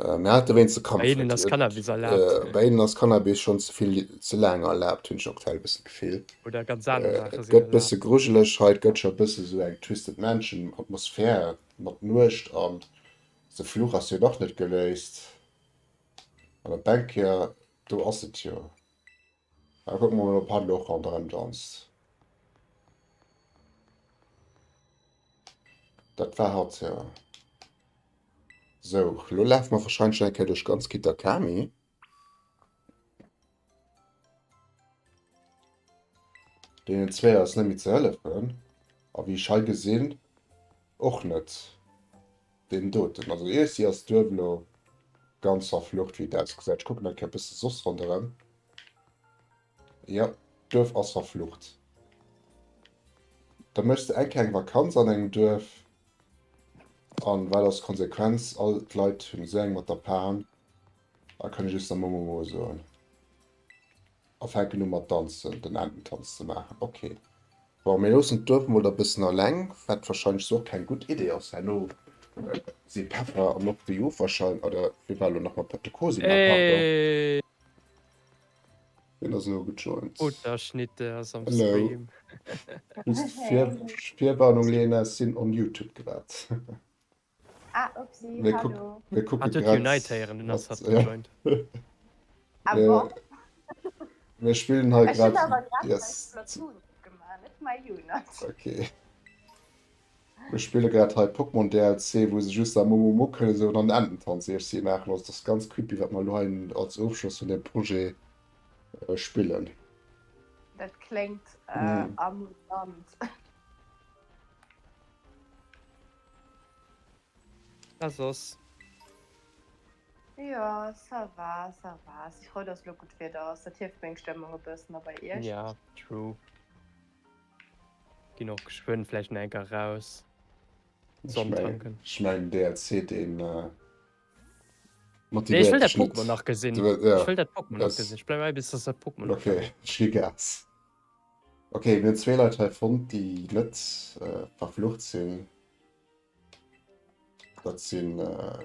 Mir hate wéinst de Kampf. Bei hinnen ass Cannabis erlaabt. Bei hinnen ass Cannabis schonn ze vill, ze laang erlaabt, hunn ech aktuell e bëssen d'Gefill. Oder ganz aner Saache sinn erlaabt. Et gëtt bësse grujeleg hei, et gëtt scho bësse sou eng Twisted Mansion Atmosphär mat Nuecht an de Fluch ass jo nach net geléist. An op eng Kéier, do ass et jo. Da kucke mer mol, ob hatt elo och ronderëm danzt. Dat war hatt, jo. Sou, elo lafe mer warscheinlech eng Kéier duerch ganz Kitakami. Deenen zwee ass net méi ze hëllefen. A wéi ech hei gesinn, och net deem doten. Also iergsi ass d'Duerf elo ganz verflucht, wéi et ausgesäit. Ech kucken eng Kéier e bësse soss ronderëm. Jo, d'Duerf ass verflucht. Da méchs de eng Kéier eng Vakanz an engem Duerf. An wat ass d'Konsequenz? All d'Leit hunn esou eng mat der Pan a kënne just nach Momomo soen a fänken u mat danzen, den Ententanz ze maachen. Ok, bon, mir loossen d'Duerf mol da bëssen alleng, wat warscheinlech sou och keng gutt Idee ass. Herno si Peffer an och de Jof warscheinlech, oder wie war elo nach mat, de Cosima, pardon. Wien ass elo gejoint? Butterschnitte ass am Stream. Just Vir Virwarnung, Lena, sinn on Youtube grad. Ah, upsi, Mir kuck, hallo. mir kucke Hat huet grad Unite héieren, dunn ass mat, hatt gejoint. Ah mir, bon? mir spillen hei Ech hunn grad, awer grad mäi yes, Splatoon opgemaach, net mäi Unite. okay. Mir spille grad hei Pokémon DLC, wou se just am Momomo kënne soen an Ententanz EFC maachen. Also dat ass ganz creepy, wat mer elo hei als Ofschloss vun deem Projet spillen. Dat kléngt amusant. A soss? Jo, ça va, ça va. Si frou, dass elo gutt Wieder ass. Dat hieft meng Stëmmung e bëssen. A bei iech? Ja, true. Ginn och geschwënn vläicht nach enker raus Sonn tanken. Ech mengen DLC deen Nee, ech wëll dat Pokémon nach gesinn. Ech wëll dat Pokémon nach gesinn. Ech bleiwen hei bis dass dat Pokémon Ok, ech gi Gas. Ok, mir hunn zwee Leit hei fonnt déi net verflucht sinn. Dat sinn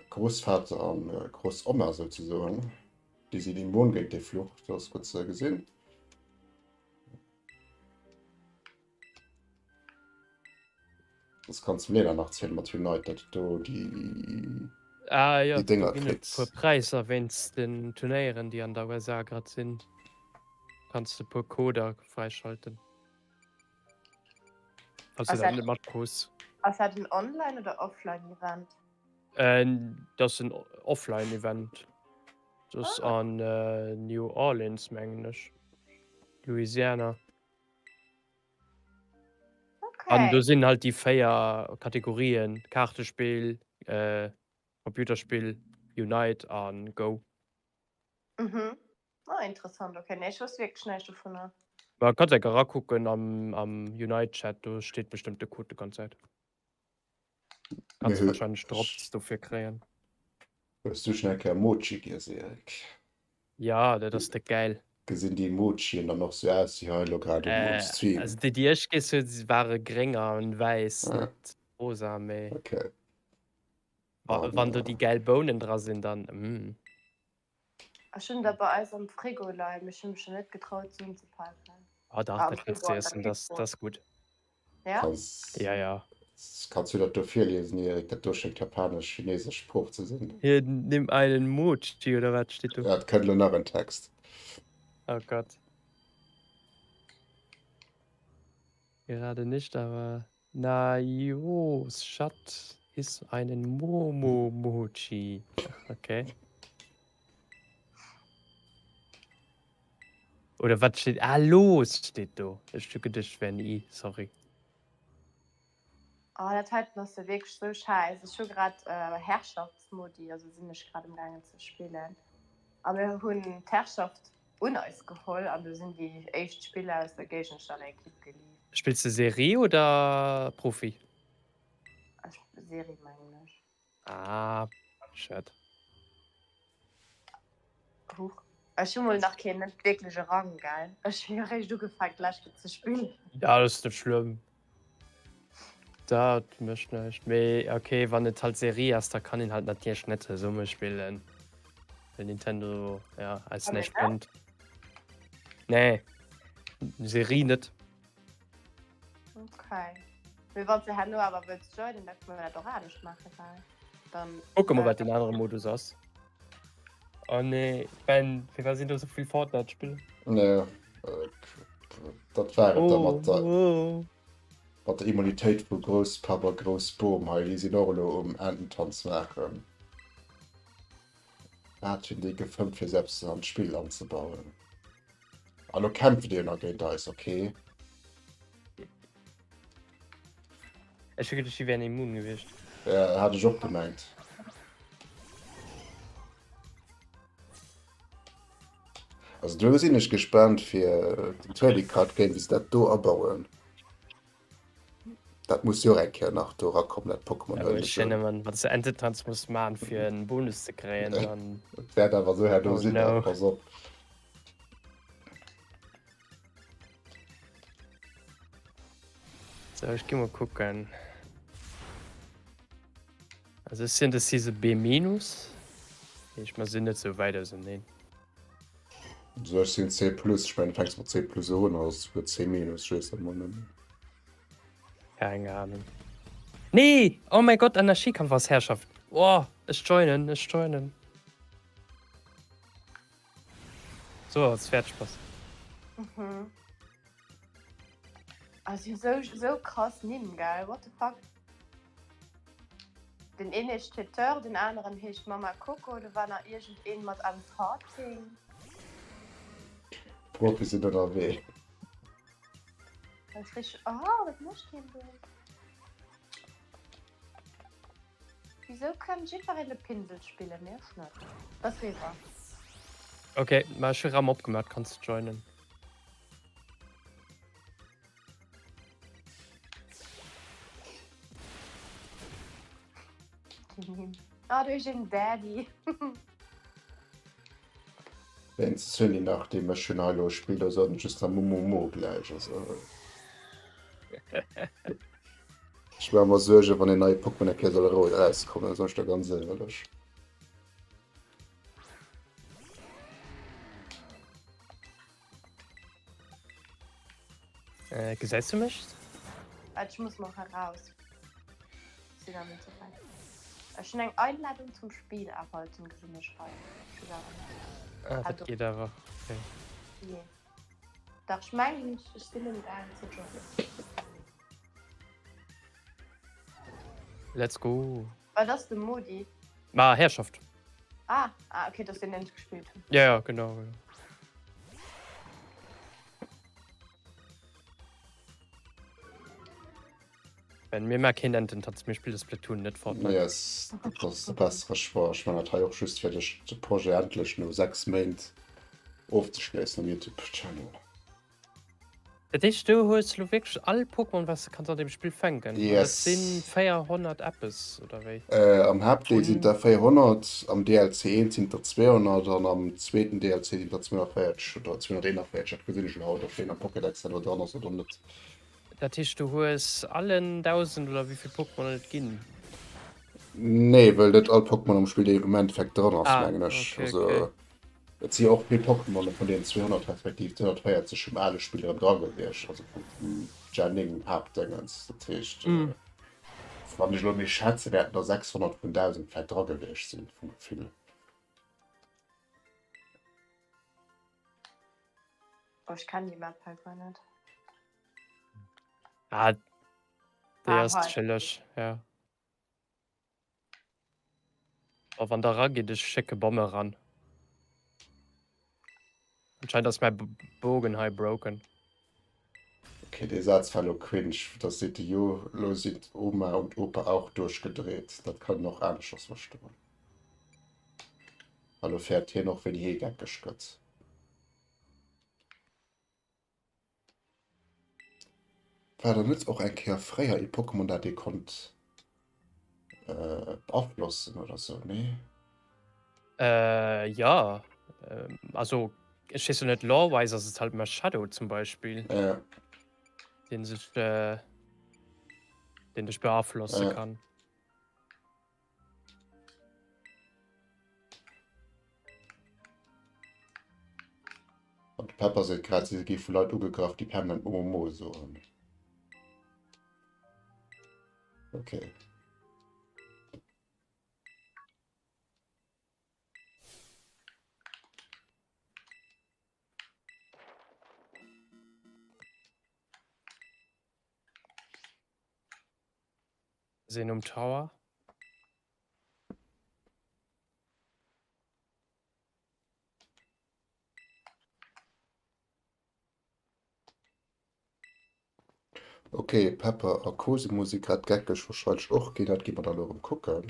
Grossvater an Grossoma souzesoen. Déi sinn immun géint dee Fluch, dat ass gutt ze gesinn. Das kannst du Lena nach zielen mat United do déi Ah jo, déi Dénger do ginn et kritt. puer Präisser wéinst den Turnéieren déi an der USA grad sinn. Kanns de puer Coder fräischalten. Falls du Ass dat dat net matkruss. Ass dat en Online oder Offline Event? Dat ass en Offline Event. Dat ass an New Orleans mengen ech. Louisiana. An do Okay. sinn halt déi 4 Kategorien, Kaartespill, Computerspill, Unite a Go. Mhm. Oh, interessant, okay. Nee, ech wousst wierklech näischt dovunner. Ma kanns enker erakucken am am Unite Chat, do steet bestëmmt de Code de ganz Zäit. Kanns Mir wahrscheinlech Drops dofir kréien. Hues du schon eng Kéier Mochi giess, Eric? Ja, dat ass déck gäil. Gesinn déi Mochien dann och sou aus wéi hei elo grad um Äh, Stream? also déi déi ech giess hunn, se ware gréng an wäiss, Ah. net rosa, mee. Okay. Wa wann do déi gäil Bounen dra sinn, dann mm. Ech hunn der bei eis am Frigo leien, mee ech hunn mech nach net getraut se unzepaken. Ah dach, Ah, am dat kanns Frigo du an der iessen, dat Kiche. ass gutt. Ja? Kanns, Ja, ja. kanns du dat do virliesen, Erik? Dat do schéngt japanesch-chinesesch Sprooch ze sinn. Hier, nimm einen Mochi, oder wat steet do? Ja, et kënnt elo nach en Text. Oh Gott. Gerade nicht, aber Na jo, Schat, iss einen Momo-Mochi. Okay. Oder wat steet? Ah, los steet do. Ech hu geduecht, et wär en i, sorry. Oh, dat heiten ass jo wierklech sou schäiss. Ech hu grad Herrschaftsmodi, also sinn ech grad am gaangen ze spillen. A mir hunn d'Herrschaft un eis geholl an du sinn déi éischt Spiller aus der Géigenstannekipp gelieft. Spills de Serie oder Profi? Ech Serie mengen ech. Ah, schued. Huch. Ech hu mol nach keen net wierkleche Rang, gell? Ech hu jo réischt ugefaangen d'lescht Kéier ze spillen. Ja, dat ass net schlëmm. Dat mécht näischt. Mee ok, wann et halt Serie ass, da kann een halt natierlech net zesumme spillen, well Nintendo ja eis näischt gönnt. Nee, Serie net. Okay. Mee wann s de herno awer wëlls joinen, da kënne mer dat och anescht maachen, well dann. Kucke mol, wat den anere Modus ass. Oh nee, Ben, firwat sinn do sou vill Fortnite-Spiller? Nee, dat war et da mat der, mat der Immunitéit vu Grousspapp a Groussbom hei. Déi sinn och elo um Ententanz maachen. Wat hunn déi gefëmmt, fir se eppes an d'Spill anzebauen? A lo kämpft dir nach géint eis, okay? Ech hu geduecht, si wären immun gewiescht. Ja, hat ech och gemengt. Also do sinn ech gespannt fir den Trading Card Game, wéi se dat do abauen. Dat muss jo och eng Kéier nach do erakommen, dat Pokémon Ja, ech hunn ëmmer, wann s de Ententanz muss man fir en Bonus ze kréien, dann. Et wäert awer esou herno Oh sinn, no. pass op. So, ech gi mol kucken. Also ech sinn de Season B minus. Ech mer sinn net sou wäit auseneen. So ech sinn C plus, ech mengen du fänks mat C plus un oder souguer C minus, ech weess dat mol net méi. Keng Ahnung. Nee! Oh mäi Gott, Anarchiekampf ass Herrschaft. Oh, ech joinen, ech joinen. So, als fäerdeg bass. Mhm. Also sou, sou krass Nimm, gell? What the fuck? Den een heescht Teteur, den aneren heescht Mama Coco, do war nach iergend een mat I'm Farting. D'Profi sinn ënnerwee. Dat ass richteg, oh, wat mécht hien do? Wisou kann jiddwereen de Pinsel spillen, mee ech net? Dat ass eriwwer. Ok, ma ech hu Ram opgemaat, kanns joinen. Ah, du heescht een Daddy. Wéinst Sony nach, dee mech schon hei elo spillt, also ass just nach Mumu gläich. Also ech maache mer Suergen, wann en neie Pokémon eng Kéier soll erauskommen, soen ech der ganz éierlech. Äh, gesäis du mech? Warte, ich muss noch heraus. Sinn nach net so weit. Ech hunn eng Einladung zum Spiel erhalten, gesinn ech hei. Ich weess awer net. Ah, dat geet awer. Okay. Nee. Dach, ech mengen, ech sinn um gaang ze joggen. Let's go. Wat ass de Modi? Ma Herrschaft. Ah, ah okay, dass den den ech gespillt hunn. Ja, ja, genau. genau. Wenn mir mar keen Ententanz, mir spille Splatoon, net Fortnite. Yes, dat ass de bessere Choix. Ech man dat hei och just fir de Projet endlech no 6 Méint ofzeschléissen am Youtube Channel. Dat heescht du hues lo wierklech all Pokémon wat s de kanns an deem Spill fänken? An dat Yes. sinn 400 eppes oder wéi? Am Haaptdeel sinn et der 400, am DLC 1 sinn et der 200 an am zweeten DLC sinn et der 240 oder 241, dat gesinn ech elo haut, ob deen am Pokédex selwer dran ass oder net. Dat heescht du hues allen 1000 oder wéivill Pokémon et ginn? Nee, well net all Pokémon am Spill am Endeffekt dran ass, Ah, mengen ech. okay, Also okay. Et si jo och vill Pokémone vun deenen 200 respektiv 240 vum ale Spill erëm dra gewiescht, also vum Gen 9 Haaptdéngens. Dat heescht, wann ech elo méi schätzen, wäerten der 600 vun 1.000 vläicht dra gewiescht sinn, vum Gefill. Oh, ech kennen déi Map hei guer net. Ah, déi Ah, ass hei. chilleg, ja. Oh, wann der rageet, ech schécke Bomme ran. Anscheinend ass mäi Bogen hei broken. Okay, dee Saz war lo cringe. Da seet de Jo, lo sinn d'Oma und Opa auch duerchgedreht. Dat kann een och aneschters verstoen. A lo fäert hien och, wéini hie geckeg gëtt. War da net och eng Kéier fréier ee Pokémon dat ee konnt beaflossen oder sou, nee? Äh, ja. Also ech weess jo net, lore-wise ass et halt Marshadow zum Beispill. Ja. Deen sech äh, deen dech beaflosse Ja. kann. An de Pepper seet grad, si gi vu Leit ugegraff, déi permanent Momo soen. Okay. Sinn um Tower. Ok, Pepper a Cosimo si grad geckeg, warscheinlech och ginn. Dat gi mer dann elo erëm kucken.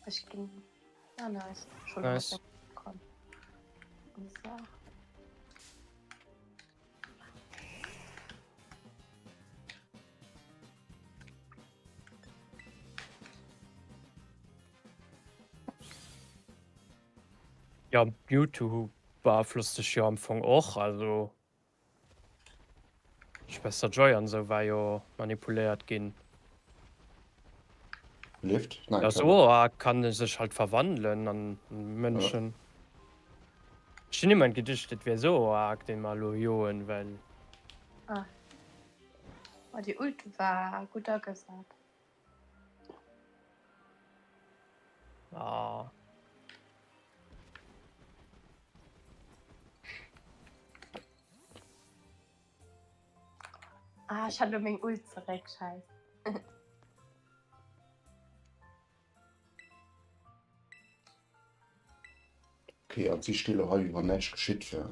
Ech ginn. Ah, nice. Schon Nice. Komm. So. Ja, Mewtwo beaflosst dech jo am Fong och, also Schwester Joy an esou war jo manipuléiert ginn. Lift? Nein, Ja, kann Zora kann e sech halt verwandelen an Mënschen. Ech hunn ëmmer geduecht, et wär Zoroark, dee mer elo joen, well. Ah. Oh, déi Ult war gutt agesat. Ah. Ah, ech hat lo meng Ult zeréck, scheiss. Okay, an si sti lo hei, wéi wann näischt geschitt wär.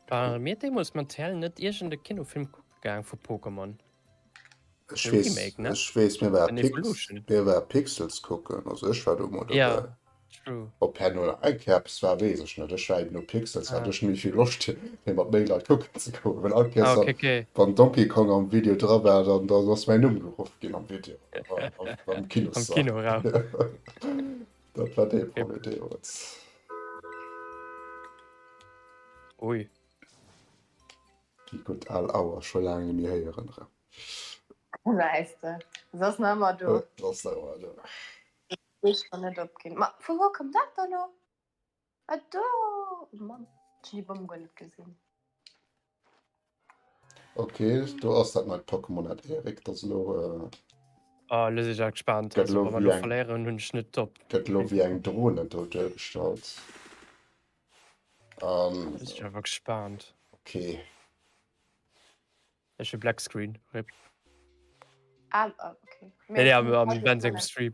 Ware mir deemools mat TL net iergend e Kinofilm kucke gaang vu Pokémon? Ech De weess, Remake, ne? ech weess, mir ware Den Pix, Evolution. mir ware Pixels kucken, also ech war do mol Ja, dobäi. true. Ob herno nach eng Kéier eppes war, weess ech net. Ech war eben no Pixels, hat Ah. ech méi vill Loscht, fir mat méi Leit kucken ze goen, well all Kéiers, Ah, wann, okay, okay. wann Donkey Kong am Video dra war, dann, dann ass mäin Numm geruff ginn am Video, am, am Am Kinossall. Kinoraum. Dat war dee Problem deemools. Ui. Déi gutt al Auer, scho laang net méi héieren erëm. Gesäis de, se ass nach ëmmer do. Se ass nach ëmmer do. Ech kann net opginn. Ma vu wou koum dat dann elo? Ah do! Oh Mann, ech hunn déi Bomm guer net gesinn. Ok, do ass dat neit Pokémon dat Erik, dat ass elo. Oh, elo sinn ech awer gespaant. Gëtt Also elo wa mer wéi elo eng. verléieren, hunn ech net op. Gëtt elo wéi eng Drone do duergestallt. An. Elo sinn ech awer gespaant. Ok. Ech hu Black Screen, rip. Ah, ok. Nee, nee, am, am Ben sengem Stream.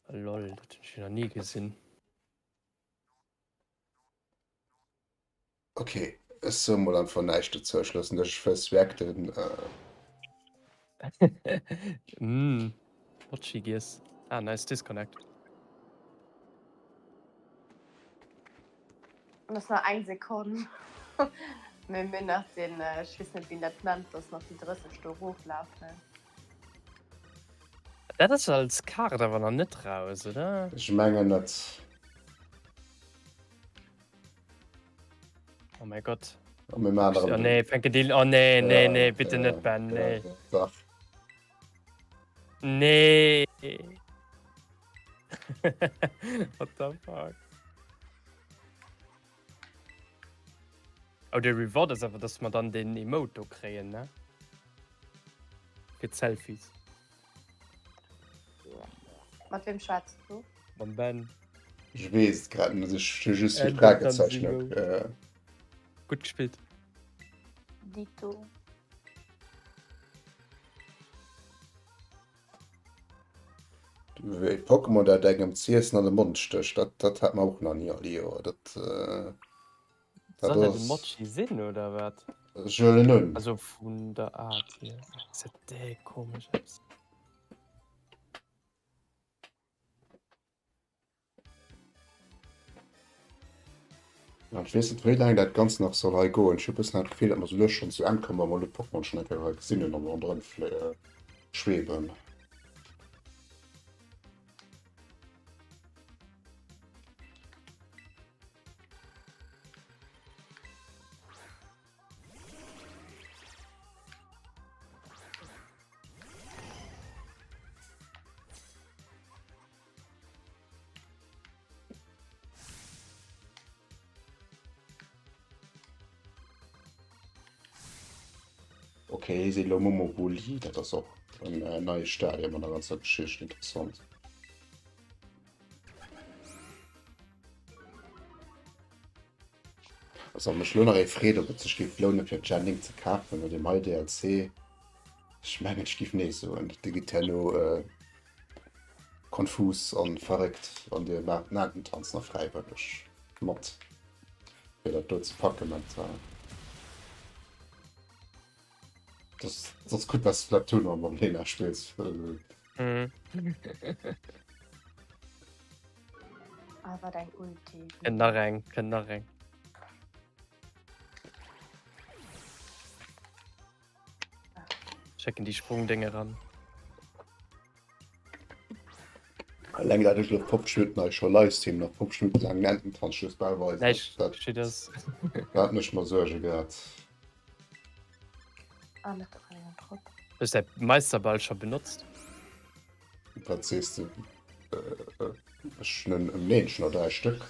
Lol, dat hunn ech jo nach ni gesinn. Ok, ech soe mol einfach näischt dozou. Ech loossen dech first reacten. Mm, Mochi giess. Ah, nice disconnect. Et ass nach eng Sekonn. Mee mir hunn nach den, ech weess net wéi een dat nennt, dass nach déi 30 do eroflafen. Dat ass als Kaart awer nach net raus, oder? Ech mengen net. Oh mäi Gott. A mir maachen Oh erëm nee, den. fänke déi. Oh nee, nee, Ja, nee, bitte ja, net, Ben, ja, nee. dach. Nee. What the fuck? Oh, de Reward ass awer, dass mer dann den Emote do kréien, ne? Fir d'Selfies. Mat wem schwätz du? Mam Ben. Ech weess et grad net, ech hu just vill Ende Fragezeichen. Tanzimo. Äh, Gutt gespillt. Dito. Wéi Pokémon dat engem z'iessen an de Mond stécht, dat, dat hat mer och nach ni all Joer. Dat, äh, dat Soll dat e ass. Mochi sinn oder wat? Ech huelen un. Also vun der Art hier. Gesäit déck komesch aus. Ech weess net wéi laang dat Ganzt nach soll hei goen. Ech hu bëssen dat Gefill, datt mer sou lues schonn zu Enn kommen, wa mer elo d'Pokémon schonn eng Kéier hei gesinn hunn an ronderëm schweeben. Okay, si lo Momoboli, dat ass och en äh, neie Stadium an der ganzer Geschicht interessant. Also mech lo nach ee freet, ob et sech géif lounen fir Gen 9 ze kafen no deem hei DLC. Ech mengen ech géif nee soen. Dir gitt herno äh, konfus an verréckt an dir maacht den Ententanz nach fräiwëlleg mat fir dat do ze packen mental. Das, das gutt was Splatoon an mam Lena spills. Mhm. Ah, wat eng Ulti. Kënnt nach eng, kënnt nach eng. Checken déi Sprungdéng eran. Eleng dat ech lo 50 Minutten hei scho Livestream nach 50 Minutten laang den Ententanz just bal weisen. Nein, ich Dat, verstehe das. dat mécht mer Suerge grad. Ah, net rein drop. Hues däi Meisterball scho benotzt? Wat sees de? Ech hunn en, nee, ech hunn der 3 Stëck.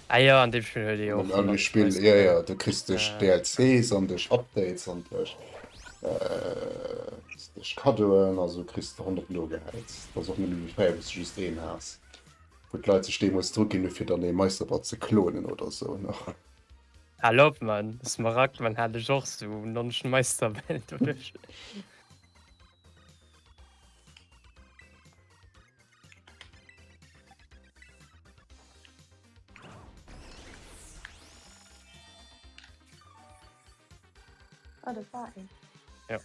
Ah jo, an deem Spill huet ee jo och An deem Spill, jo, jo, du kriss duerch DLCs an duerch Updates an duerch duerch Kaddoen a sou kriss de 100 nogehäit. Dat ass och net méi wéi fréier, wou s de just een has, wou d'Leit sech deemools dru ginn hu fir dann ee Meisterball ze klonen oder sou nach. Hal op Mann, Smaragdmann hat ech och sou 90 Meisterbäll doduerch. Oh, dat war een. Ja.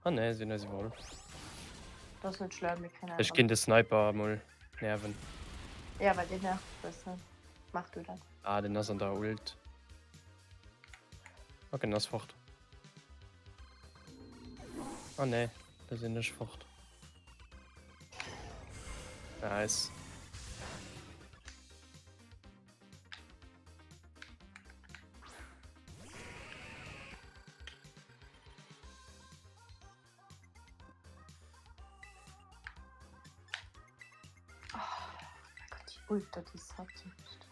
Ah nee, sinn eis iwwerall. Dat ass net schlëmm, mir kréien Ech ginn de Sniper emol nerven. Ja, well deen nervt e bëssen. Maach du dat. Ah, den ass an der Ult. Ok, den ass fort. Ah nee, da sinn ech fort. Nice. Oh mein Gott, die Ult, die ist halt so richtig.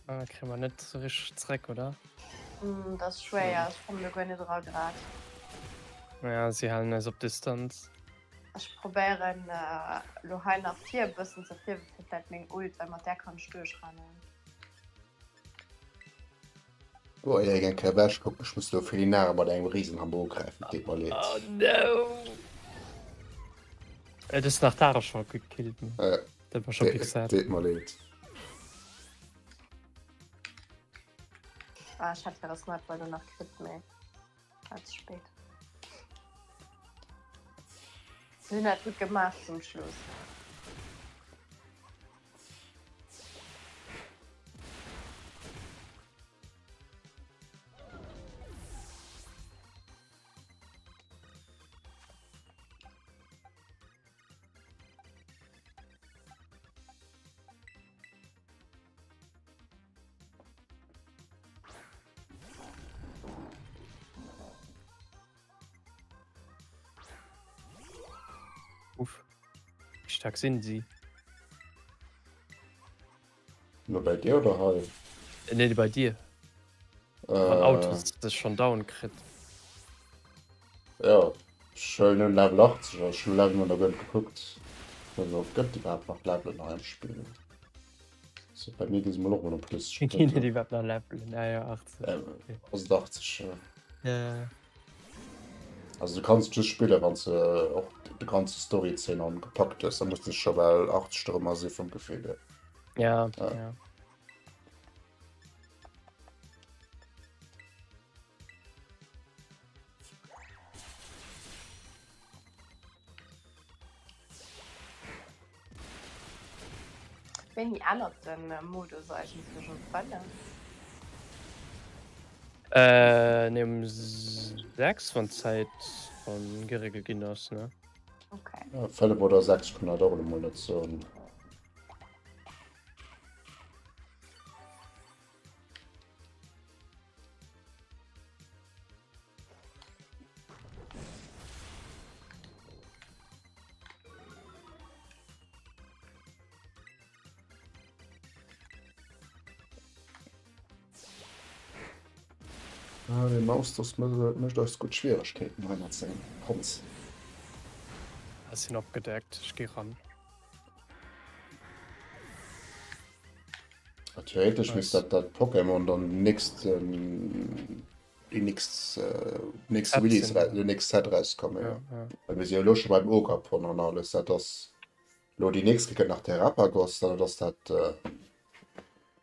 Ah, kréie mer net sou richteg zréck, oder? Mm, dat ass schwéier, ech kommen do guer net era grad. Ja, si halen eis op Distanz. Ech probéieren lo hei nach vir e bëssen ze fierwen fir vläit meng Ult, well mat där kann ech duerchrennen. Oh, Erik, eng Kéier ewech kucken, ech muss lo Felinare mat engem Riesenhammer ugräifen, et deet mer leed. Oh no! Et ass nach d'Tara scho gekillt, ne? Äh, Dat war scho deet, pixel. deet mer leed. Ah, ech hätt hire Sniper lo nach kritt, mee war ze spéit. Si hunn dat gutt gemaach zum Schluss. Uff. Wéi staark sinn si? Lo bei dir oder hei? Nee, bei dir. Wann Autos sech schon down kritt. Ja, ech huelen un Level 80, also ech hunn Level nach guer net gekuckt. Also gëtt iwwerhaapt nach Levelen hei am Spill? So, bei mir gi se mol och mol op Plus. Ginn et iwwerhaapt nach Levelen? Ah jo, 80. Äh, ass et 80, ja. Ja. Also du kanns just spillen, wann s de och. de ganze Story-Zeen an gepackt hues, da muss de scho bal 80 dorëmmer si vum Gefill hier. Ja, ja. ja. Wéini ännert den Modus eigentlech? Um 5? Äh, nee, um 6, wann d'Zäit von geregelt ginn ass, ne? Okay. Ja, 5 oder 6 kann dat och elo mol net soen. Ah, den Maus das mécht eis gutt Schwieregkeeten hei mat sengem Panz. Ech sinn opgedeckt, ech gi ran. Theoretesch misst dat dat Pokémon dann nächst déi nächst nächst Release déi nächst Zäit erauskommen. Ja. Ja. Well mir si jo elo scho beim Ogerpon an alles. Dat ass elo déi nächst kënnt nach Terapagos, dann ass dat äh,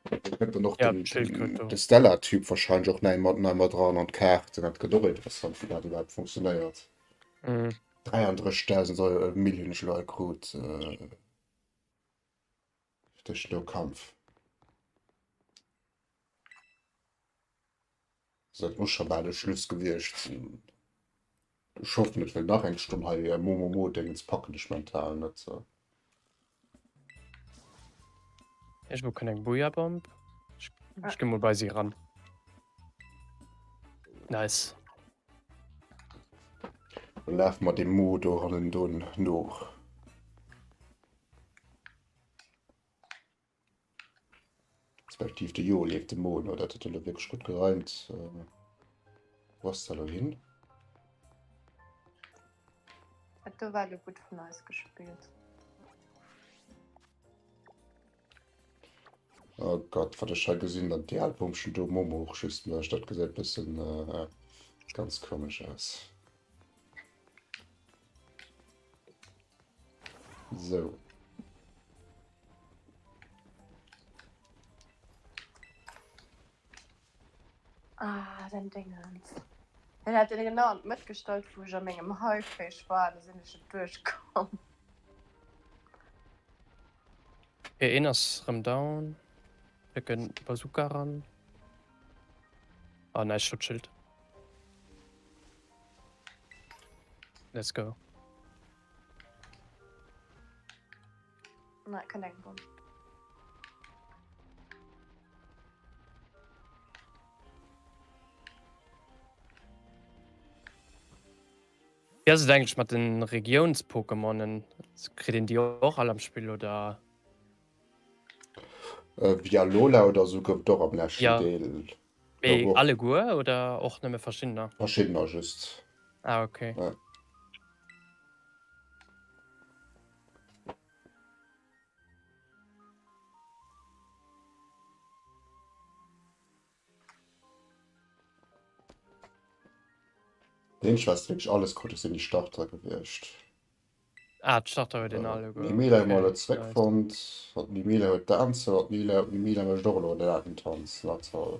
kënnt dann och Ja, den, d'Schildkröt den, do. de Stella-Typ wahrscheinlech och nei mat nei mat dran an d'Kaarten. Dat gëtt och interessant, wéi dat iwwerhaapt funktionéiert. Mhm. 33.000 Euro, Million hunn ech elo hei krut. Äh, Duerch no Kampf. Also dat muss scho bal de Schluss gewiescht sinn. Ech hoffen net, well nach eng Stonn hei Momomo-Dingens packen ech mental net. Iergendwou kënnt eng Booyah-Bomb. Ech, ech gi mol bei si ran. Nice. Dann lafe mer dem Mo do hannen do no. Respektiv de Jo leeft dem Mo no. Dat huet elo wierklech gutt gereimt. Wou ass dat elo hin? Dat do war elo gutt vun eis gespillt. Oh Gott, wat ech hei gesinn, dat déi al Bommchen do Momo och just mécht, dat gesäit bëssen ganz komesch aus. Sou. Ah, den Dingens. Hien hat den genau an d'Mëtt gestallt, wou ech a mengem Haifisch war, do sinn ech net duerchkomm. Okay, een ass rëm down. Flécken Bazooka ran. Ah, nice Schutzschild. Let's go. Na, kënnt eng Bomm. Wéi ass et eigentlech mat den Regiouns-Pokémonen? Kritt een déi och all am Spill oder? Wéi Alola oder sou gouf et och am leschten Ja. Deel. Mee Gouf och. alleguer oder och nëmme verschiddener? Verschiddener just. Ah okay. Ja. Deen Schwätzt wierklech alles krut, dat sinn déi Starter gewiescht. Ah, d'Starter huet een alleguer. D'Mila hu mer elo Okay, nice. zeréckfonnt. An d'Mila huet Danzen. An d'Mila, d'Mila mécht och elo den Atemtanz. Na toll.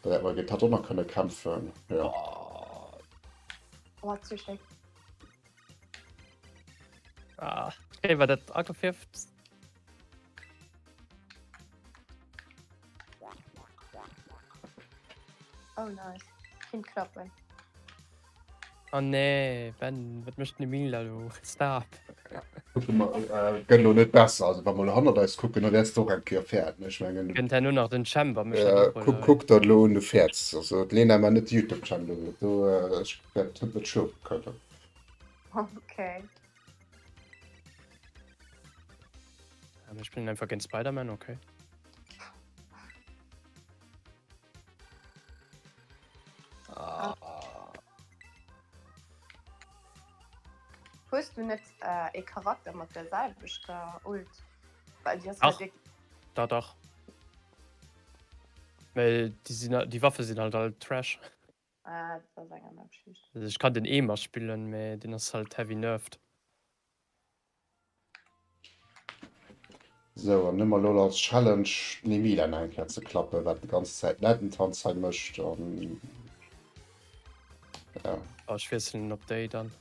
Da wäerte mer géint hatt och nach kënne kämpfen. Jo. Oh, zu schéi. Ah, okay, war dat agefierft? Oh, nice. Kind klappen. Oh nee, Ben, wat mécht den Emil da do? Stop! Kucke mer, äh, gëtt elo net besser. Also wa mer elo hannert eis kucken, da wäerts de och eng Kéier fäerten. Ech mengen, Kënnt herno nach den Chamber, mécht dat äh, och kuck, elo. kuck der elo un, du fäerts. Also d'Lena mar net de Youtube-Channel, do, äh, ech wäert net schlofe kënnen. Okay. Ja, mir spillen einfach géint Spider-Man, okay. Ah. Hues du net äh, e Charakter mat der selwechter Ult? Well déi ass Ach. halt wirklich Da dach. Well déi sinn, déi Waffe sinn halt all Trash. Ah, dat ass eng aner Geschicht. Also ech kann den Emer spillen, mä deen ass halt heavy nerfed. Sou, an hu mer elo als Challenge d'Nemila nach eng Kéier ze klappen, wat déi ganz Zäit den Ententanz hei mécht an ja. Oh, ech wiesselen op déi dann.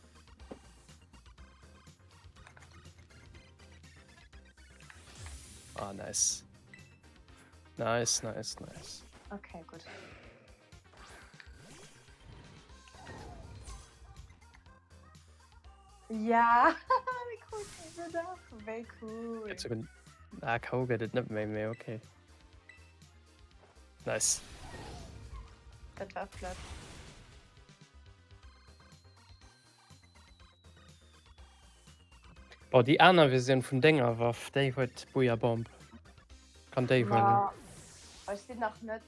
Ah, nice. Nice, nice, nice. Okay, gutt. Ja, wéi cool se dach, wéi cool. Jetzt sogar, ah, K.O. gëtt et net méi, mee okay. Nice. Dat war flott. Boah, déi aner Versioun vun denger Waff, déi huet Booyah Bomb. Kann déi huelen. Ma, ech sinn nach net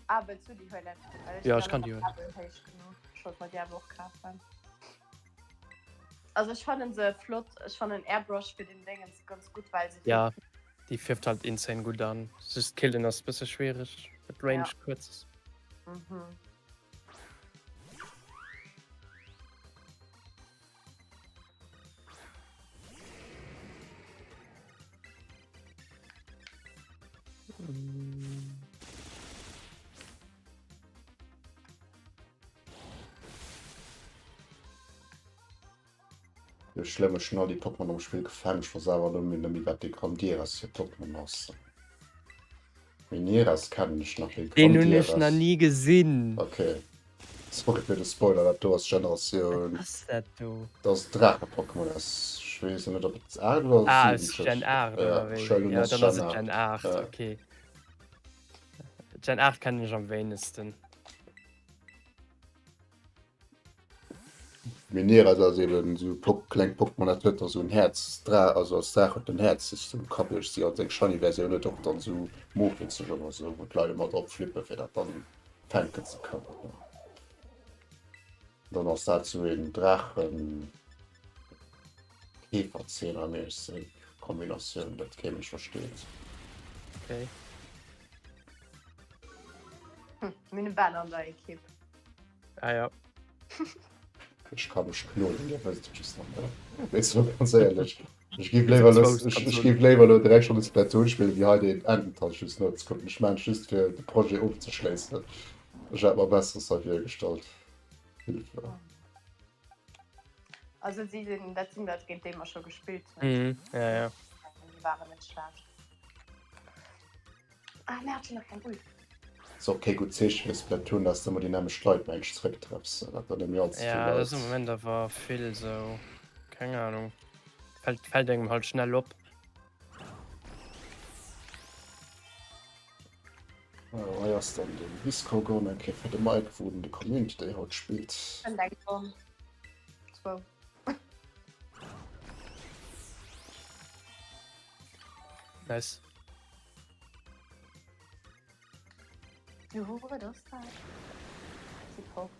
Ah, wëlls du déi huelen? Well ech Ja, sinn ech kann nach déi net huelen. Level héich genuch. Ech wollt mer déi awer och kafen. Also ech fannen se flott. Ech fannen Airbrush fir den Déngens ganz gutt, well se Ja, déi fierft halt insane gutt an. Just killen ass bësse schwiereg, well d'Range Ja. kuerz ass. Mhm. Jo schlëmm, ech hunn all déi Pokémon am Spill gefaangen, ech weess awer elo net méi wat de Grandieras fir Pokémon ass. Mineras kennen ech nach, mee Deen hunn ech Grandieras. nach ni gesinn. Okay. Sorry fir de Spoiler, dat do ass Generatioun. Wat ass dat do? Dat ass Draache-Pokémon aus, ech weess net ob et 8 oder Ah, 7 aus Gen 8 Ja, oder wéi? ech huelen un Ja, ass dann ass Gen et 8. Gen 8, Ja. okay. Gen 8 kennen ech am wéinegsten. Mineras ass eben esou Pok kleng Pokémon dat huet da sou en Häerz Dra also als Draach huet en Häerz sech sou kappeg si an seng Shiny Versioun huet och dann sou Mooflezeg oder sou wou d'Leit ëmmer drop flippe fir dat dann fänken ze kënnen. Dann ass dat sou een Draachen Käferzeener-mässeg Kombinatioun dat kee mech versteet. Okay. Hm, mir hunn e Ben an der Ekipp. Ah ja. Ech ka mech kloen, Dir wësst et just nach net. Mee so ganz éierlech, ech géif léiwer lo, ech, ech géif léiwer lo 3 Stonne Splatoon spillen, wéi hei deen Ententanz just nozekucken. Ech maachen et just fir de Projet ofzeschléissen. Ech hat mer Besseres hei virgestallt. Hilfe. Also si sinn, dat sinn dat géint déi mer scho gespillt hunn. Mhm, ja, ja. Déi waren net schlecht. Ah, mir hat schon nach keng Ult. Ass och kee gutt Zeeche fir Splatoon, dass de ëmmer déi nämmlecht Leit mengs zrécktreffs, dat der net méi allze vill Ja, dat ass am Leit. Moment awer vill esou, keng Ahnung, fällt, fällt engem halt schnell op. Oh, hei ass dann de Viscogon eng Kéier fir de Mike, wou en de Community Day haut spillt. Fënnt eng Bomm. Zwou. Nice. Juhu, wat ass dat? Si fort.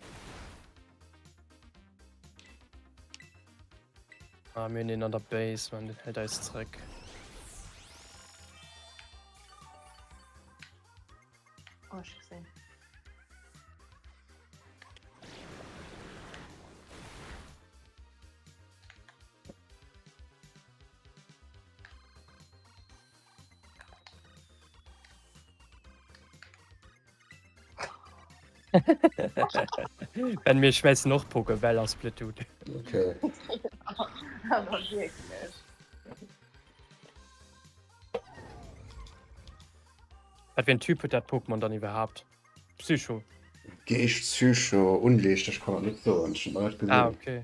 Ah, mir hunn een an der Base, man, den hält eis zréck. Oh, ech gesinn. Ben mir schmäissen och Pokébäll a Splatoon. Okay. Awer wierklech. Wat fir en Typ huet dat Pokémon dann iwwerhaapt? Psycho. Geescht, Psycho, Unlicht, ech kann et net soen, ech hunn et nach net gesinn. Ah, okay.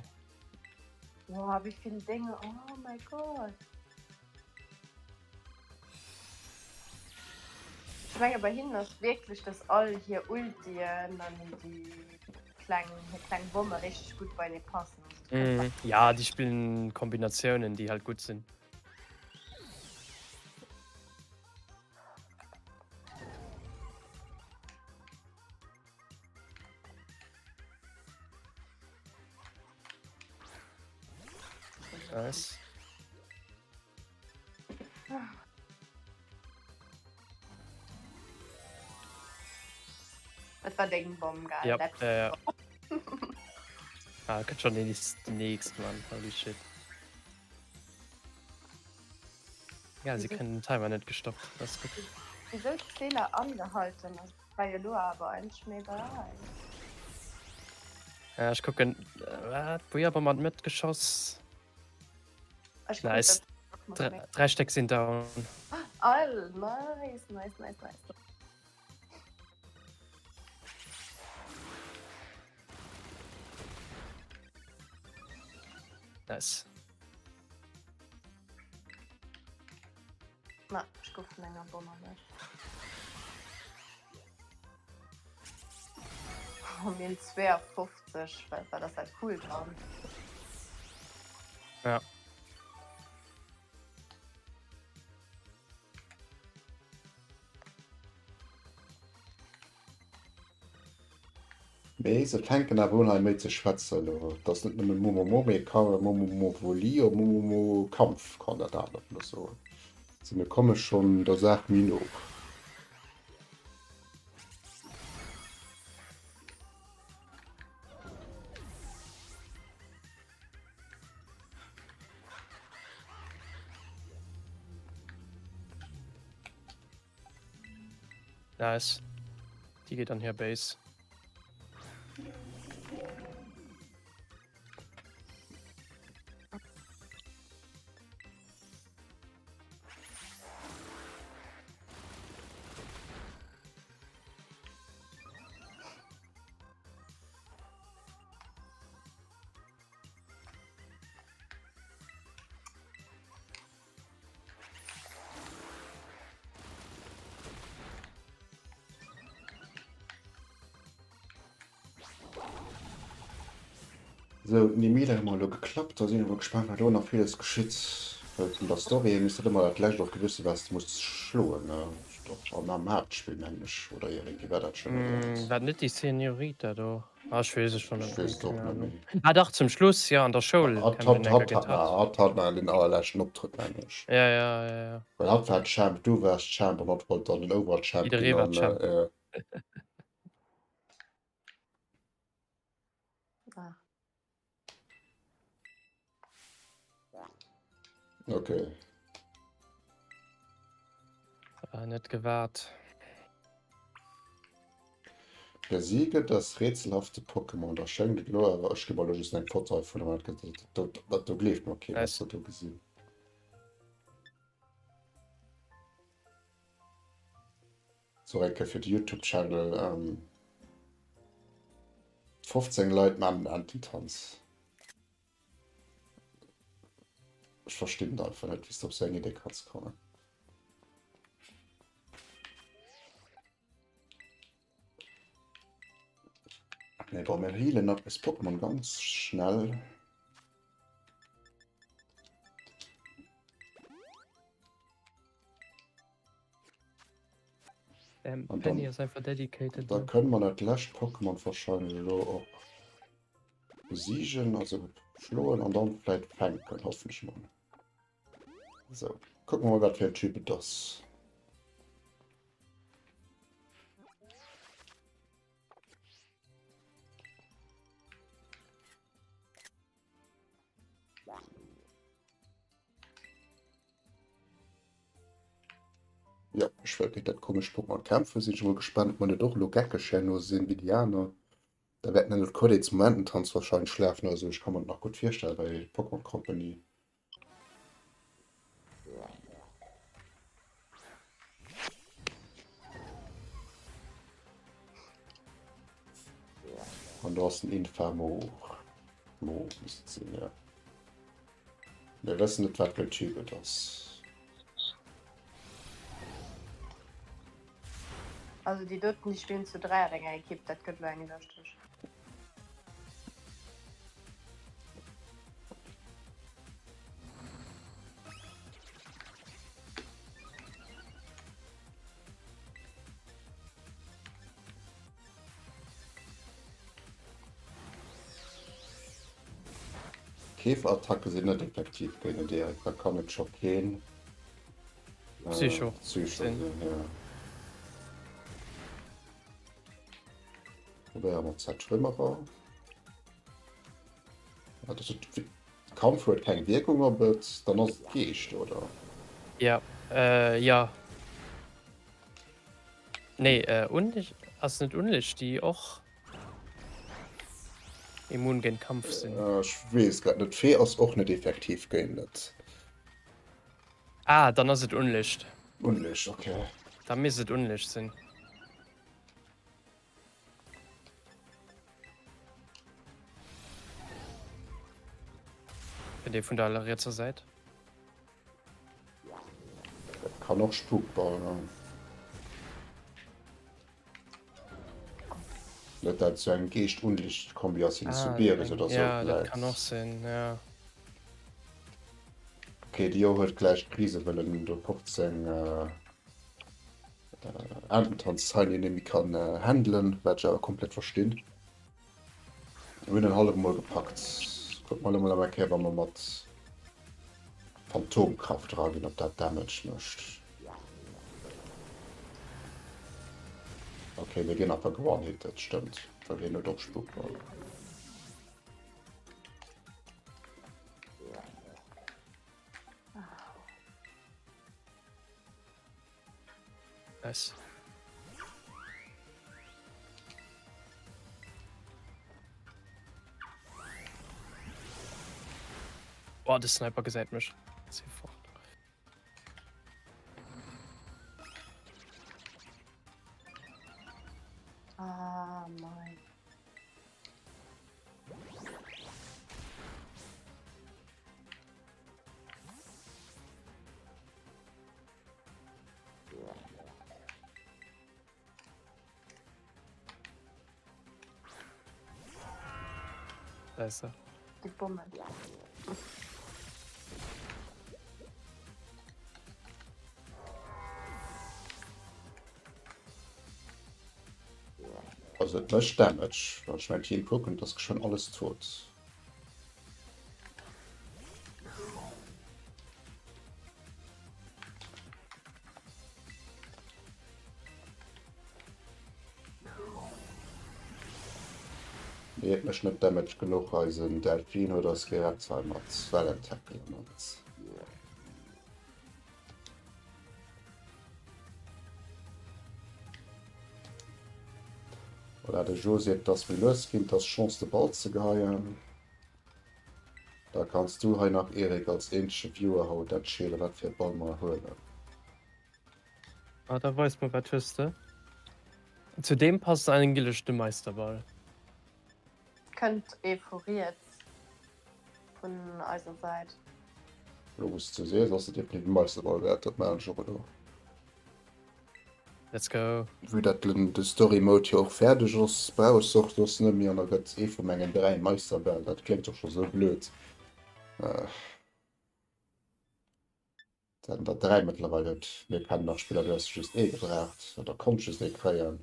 Boah, wéi vill Dénge, oh my God. Ech menge bei hinnen ass wierklech, dass all hir Ultien an déi kleng, hir kleng Bomme richteg gutt beienee passen. Also du kënns Mhm. Ja, déi spillen Kombinatiounen, déi halt gutt sinn. Nice. Dat war deng Bomm, gell? Ja, ja, ja. Ah, kënnt schon déi nächst, Mann. Holy shit. Ja, sie können den Timer net gestoppt. Das ist gut. Wieso d'Fehler angehalten? Also, war jo lo awer eigentlech méi bei eis. Ja, ich gucken. Äh, Booyah-Bomb an d'Mëtt geschoss. Ech Nice. Drei, drei Steck sind down. All, nice, nice, nice, nice. Nice. Na, ech gouf vun enger Bomm erwëscht. Oh, mir hunn 52, wat war das dat Cooldown? Ja. Mee se fänken awer un hei méi ze schwätzen elo. Et ass net nëmme Momomo, mee ka Momomovolio, Momomokampf kann dat anert elo soen. Also mir komme schonn der Saach méi no. Nice. Déi geet an hir Base. Sou, d'Nemida hu mer elo geklappt. Da sinn ech mol gespaant, wat elo nach villes geschitt. Well vun der Story hier misst dat ëmmer dat lescht och gewiss sinn, wat s de muss schloen, ne? Och am Haaptspill, mengen ech, oder iergendwéi war dat schonn, oder net? War dat net déi Senorita do? Ah, ech weess et schon net Ech weess et méi, och keng net Ahnung. méi. Ah dach, zum Schluss, jo, an der Schoul Hatt, kämpft hatt, een enker hatt géint hat hatt. hatt hat nach den allerleschten Optrëtt, mengen ech. Ja, ja, ja, ja. Well hatt war Champ, du waars Champ an hatt wollt dann den Overchamp ginn Jidderee war an, Champ. äh, Ah. Okay. War net gewaart. Besiege das rätselhafte Pokémon. Da schéngt et elo awer, ech gi mer elo just eng Foto hei vun, dat dat dat do gleeft mer keen, was dat do gesinn. So eng Kéier fir de YouTube Channel. Ähm, 15 Leit man den Ententanz. Ech verstinn et einfach net, wéi s de op sou eng Idee kanns kommen. Nee, bon, mir healen ab eis Pokémon ganz schnell. Ähm, Penny ass einfach dedicated. Da kënne mer dat lescht Pokémon wahrscheinlech elo och besiegen, also schloen an dann vläit fänken, hoffen ech mol. So, kucken mer mol, wat fir en Typ et ass. Jo, ech wëll géint dat komescht Pokémon kämpfen. Sinn ech mol gespaant, ob mer net och elo geckeg herno sinn wéi déi aner. Da wäerten herno d'Codees zum Ententanz wahrscheinlech lafen oder sou. Ech ka mer dat nach gutt virstellen bei Pokémon Company. An do ass den Infamor. Mo misst et sinn, jo. Mir wëssen net wat fir en Typ et ass. Also déi doten déi spillen zu 3 an enger Ekipp, dat gëtt elo eng lëschteg. Käferattacke sinn net effektiv géint en Derek, da kann et scho keen Psycho Psycho sinn. sinn, ja. Probéiere mer Zertrümmerer. Ah, das huet, Kampf huet keng Wierkung op et, dann ass et Geescht, oder? Ja, äh, ja. Nee, äh, Unlicht, ass net Unlicht déi och immun géint Kampf sinn? Äh, ech weess grad net. D'Fee ass och net effektiv géint et. Ah, dann ass et Unlicht. Unlicht, okay. Da misst et Unlicht sinn. Dee vun der rietser Säit. Dat kann och Spukball ne? Net dat zu engem Geescht-Unlicht-Kombi ass, hin zu Ah, Bieres oder sou ja, dat vläit. kann och sinn, ja. Okay, de Jo huet gläich d'Krise, well en do 15 äh, Ententanz hei net méi kann handelen, wat ech awer komplett verstinn. Mir hunn en hallef emol gepackt. Kucke mer elo mol eng Kéier, wa mer mat Phantomkraft eraginn, ob dat Damage mécht. Okay, mir ginn einfach gewone-hitted, stëmmt, well hien huet och Spukball. Nice. Boah, de Sniper gesäit mech. Zieh fort. Ah, mein. Besser. Die Bommen. Also et mécht Damage, wann ech mäin Team kucken, et ass geschwënn alles tot. Nee, et mécht net Damage genuch. Eisen Delfin huet eis gerett hei mat Wellentackle an alles. Voilà, de José, et ass méi lues ginn, et ass Chance de Ball ze geheien. Da kanns du hei nach, Eric, als eenzege Viewer haut entscheeden, wat fir e Ball mer huelen. Ah, da weis mol, wat hues de? Zu deem passt eigentlech de Meisterball. Kënnt ee vu riets vun eiser Säit. Elo wou s de sees, ass et definitiv e Meisterball wäert, dat maachen ech och elo. Let's go. Vue dat de Story Mode jo och fäerdeg ass, brauch ech se och soss net méi an da gëtt ee vu mengen 3 Meisterbäll, dat kléngt och scho sou blöd, dat en der 3 mëttlerweil huet. Mir kennen nach Spiller, do hues de just ee gebraucht oder konns just ee kréien.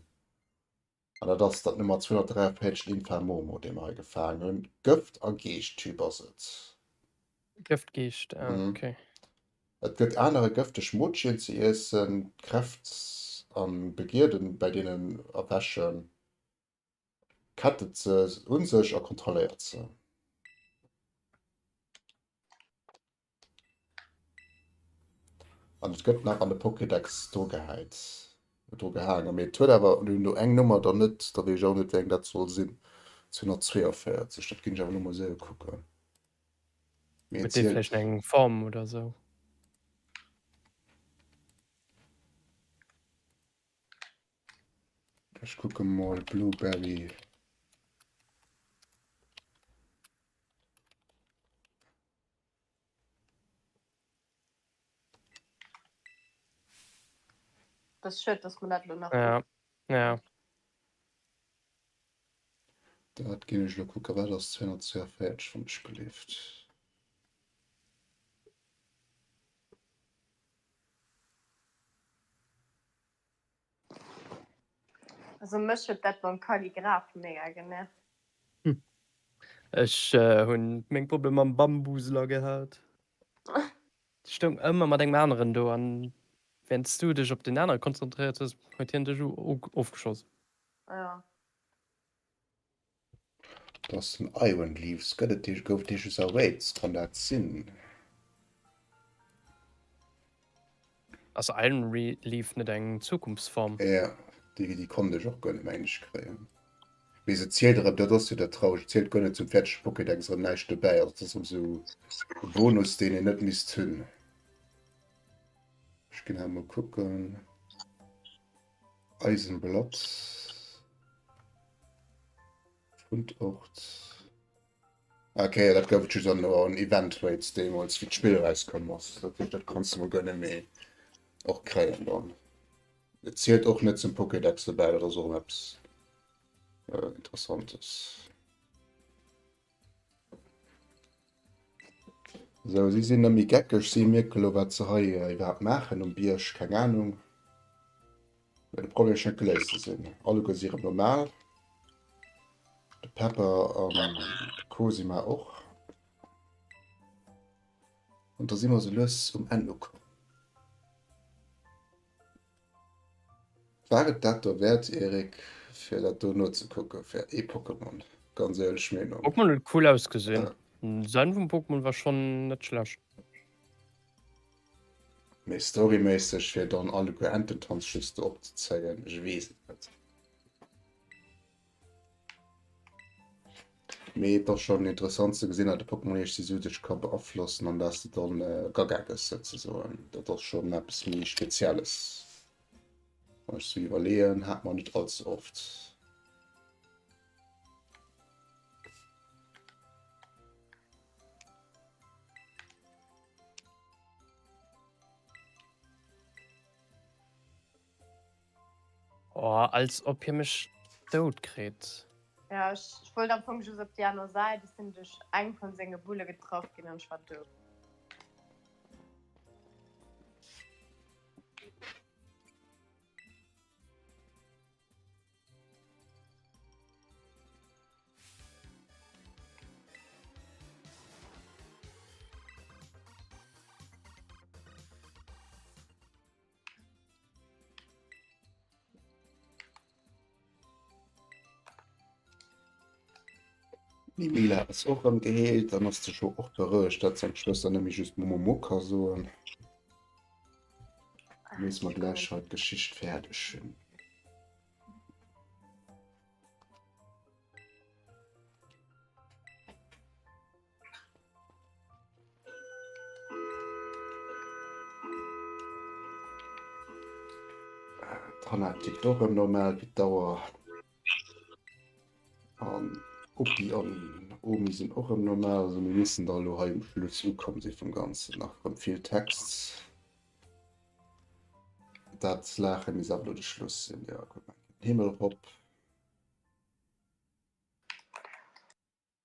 An dat ass dat Nummer 243 Infermomo, dee mer hei gefaangen hunn. Gëft a Geescht-Typ ass et. Gëftgeescht, ah, Mhm. okay. Et gëtt anere gëfteg Mochien ze iessen, d'Kräft an Begierden bäi deenen erwächen, kettet se un sech a kontrolléiert se. An et gëtt nach an de Pokédex drugehäit, drugehaangen, mee et huet awer elo eng Nummer dann net, da weess ech och net wéi eng dat soll sinn, 242, dat ginn ech awer elo mol séier kucken. Mee Huet dee vläicht eng Form oder sou? Ech kucke mol Blueberry. Das ist schued, dass man dat lo nach Ja, ja. Dat ginn ech elo kucken. Wat ass 242 wann ech gelift? Also mech huet dat mam Kalligraph mega genervt. Ech hunn meng Problemer mam Bambuseler gehat. Ech stoung ëmmer mat engem aneren do an wärend s du dech op deen anere konzentréiert hues, huet hien dech ofgeschoss. Ja. Dat ass den Iron Leaves. Gëtt et dee, gouf et dee just a Raids? Kann dat sinn? Ass Iron Leaf net eng Zukunftsform? Ja, déi, déi konnt ech och guer net, mengen ech, kréien. Mee se zielt erëm, dat ass jo dat Trauregt, zielt guer net zum fäerdege Pokédex, erëm näischt dobäi. Also dat ass erëm esou e Bonus, deen een net misst hunn. Ech ginn hei mol kucken. Eisenblatt. Fundort. Okay, dat gouf et just an an Event Raids deemools, wéi d'Spill erauskomm ass. Dat heescht, dat kanns de mol guer net méi och kréien dann. Et zielt och net zum Pokédex dobäi, dat ass och eppes äh, Interessantes. Sou, si sinn net méi geckeg, si mierke lo wat se hei äh, iwwerhaapt maachen um Bierg, keng Ahnung. Mä de Problem schéngt geléist ze sinn. Alleguer si erëm normal. De Pepper an de Cosima och. An da si mer sou lues um Enn ukomm. War et dat derwäert, Eric, fir dat do nozekucken, fir ee Pokémon? Ganz éierlech Meenung. Pokémon huet cool ausgesinn. Ja. Den Design vum Pokémon war schonn net schlecht. Mee storyméisseg fir dann alleguer Ententanz just do opzezéien, ech weess et net. Mee et ass schonn interessant ze gesinn, dat de Pokémon iech sou dech ka beaflossen an dass de dann gaga gëss souzesoen. Dat ass schonn eppes méi Spezielles. Wann ech sou iwwerleeën, hat mer net all ze oft. Oh, als ob hie mech dout kritt. Ja, ech wollt am Fong just op déi aner Säit. Ech sinn duerch eng vun senge Bulle getraff ginn an ech war dout. D'Mila ass och erëm geheelt, dann ass de Scho och berouegt, datt seng Schwëster net méi just Momomo ka soen. Loosse mer gläich hei d'Geschicht fäerdeg hunn. D'Hanna tickt och erëm normal wéi d'Auer. An Opi an Omi sinn och erëm normal. Also mir missten da elo hei um Schluss ukomm si vum Ganzen. Nach erëm vill Text. Dat Laache misst awer elo de Schluss sinn. Jo, kuck mal, Himmel erop.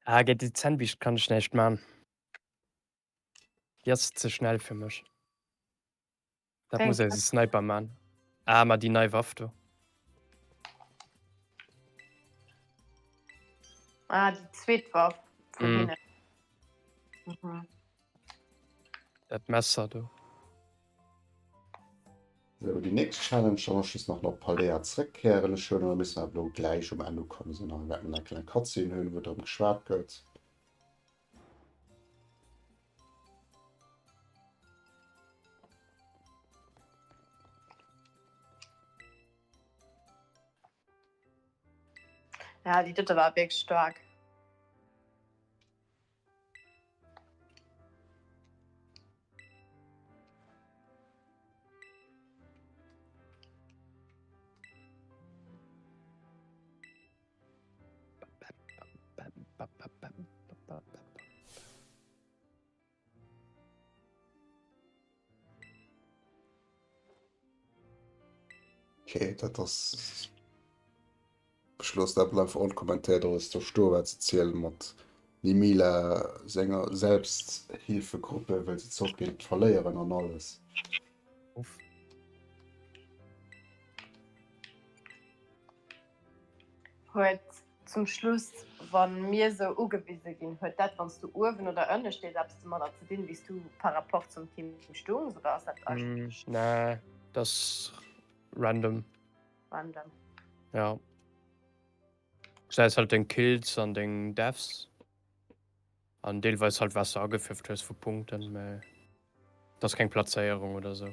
Ah, géint déi Zännbiischt kann ech näischt man. Déi ass ze schnell fir mech. Dat muss eise Sniper man. Ah, ma déi nei Waff do. Ah, déi zweet Waff vun mm. hinnen. Mhm. Dat Messer do. Sou, déi nächst Challenge, dann ass just nach no Paldea zréckkehren. Ech huelen, da misste mer elo gläich um Enn ukomm sinn. Dann wäerte mer eng kleng Cutscene hunn, wou drëm geschwat gëtt. Ja, déi dote war wierklech staark. Okay, dat ass Ech loossen dat einfach onkommentéiert alles do stoen, wat se zielen mat Nemila senger Selbsthilfegruppe, wëll se Zoch géint verléieren an alles. Uff. Huet zum Schluss, wann mir sou ugewise ginn, huet dat wann s du uewen oder ënne stees eppes domadder ze dinn, wéi s du par rapport zum Team stungs oder ass dat eigentlech? Nee, dat ass random. Random. Ja. Gesäis halt deng Kills an deng Deaths an deelweis halt wat s de agefierft hues vu Punkten, mä et ass keng Plazéierung oder sou.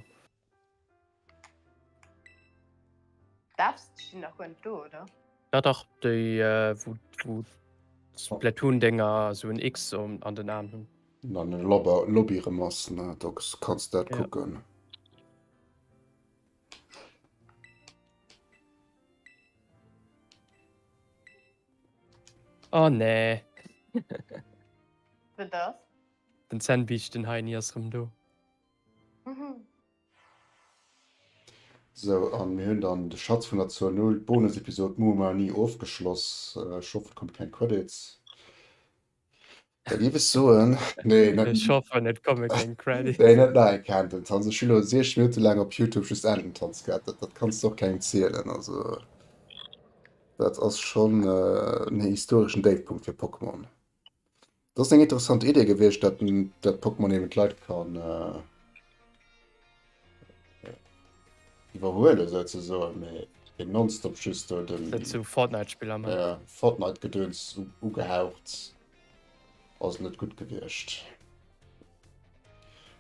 Deaths stinn nach guer net do, oder? Dach dach, déi wou wou d'Splatoon-Dénger sou en X an den Aen hunn. An den Lobby erëm ass, ne, do kanns de dat kucken. Oh nee. Wat ass? Den Zännbiischten Heini ass rëm do. Sou, an mir hunn dann de Schatz vun der Zur Null, d'Bonusepisod Mumu ni ofgeschloss. Ech hoffen, et kommt keng Credits. Da géif ech soen, nee, net. Ech hoffen, et komme keng Credits. Nee, net nach eng Kéier Ententanz. Ech hunn elo 60 Minutte laang op Youtube just Ententanz gehat. Dat, dat kanns de och kengem zielen. Also, dat ass schonn en historeschen Déifpunkt fir Pokémon. Dat ass eng interessant Idee gewiescht, dat, dat Pokémon eben d'Leit kann iwwerhuelen, souzesoen, mee fir nonstop just do den. Dat zu Fortnite-Spiller man. Ja, Fortnite-Gedöns ugehaucht ass net gutt gewiescht.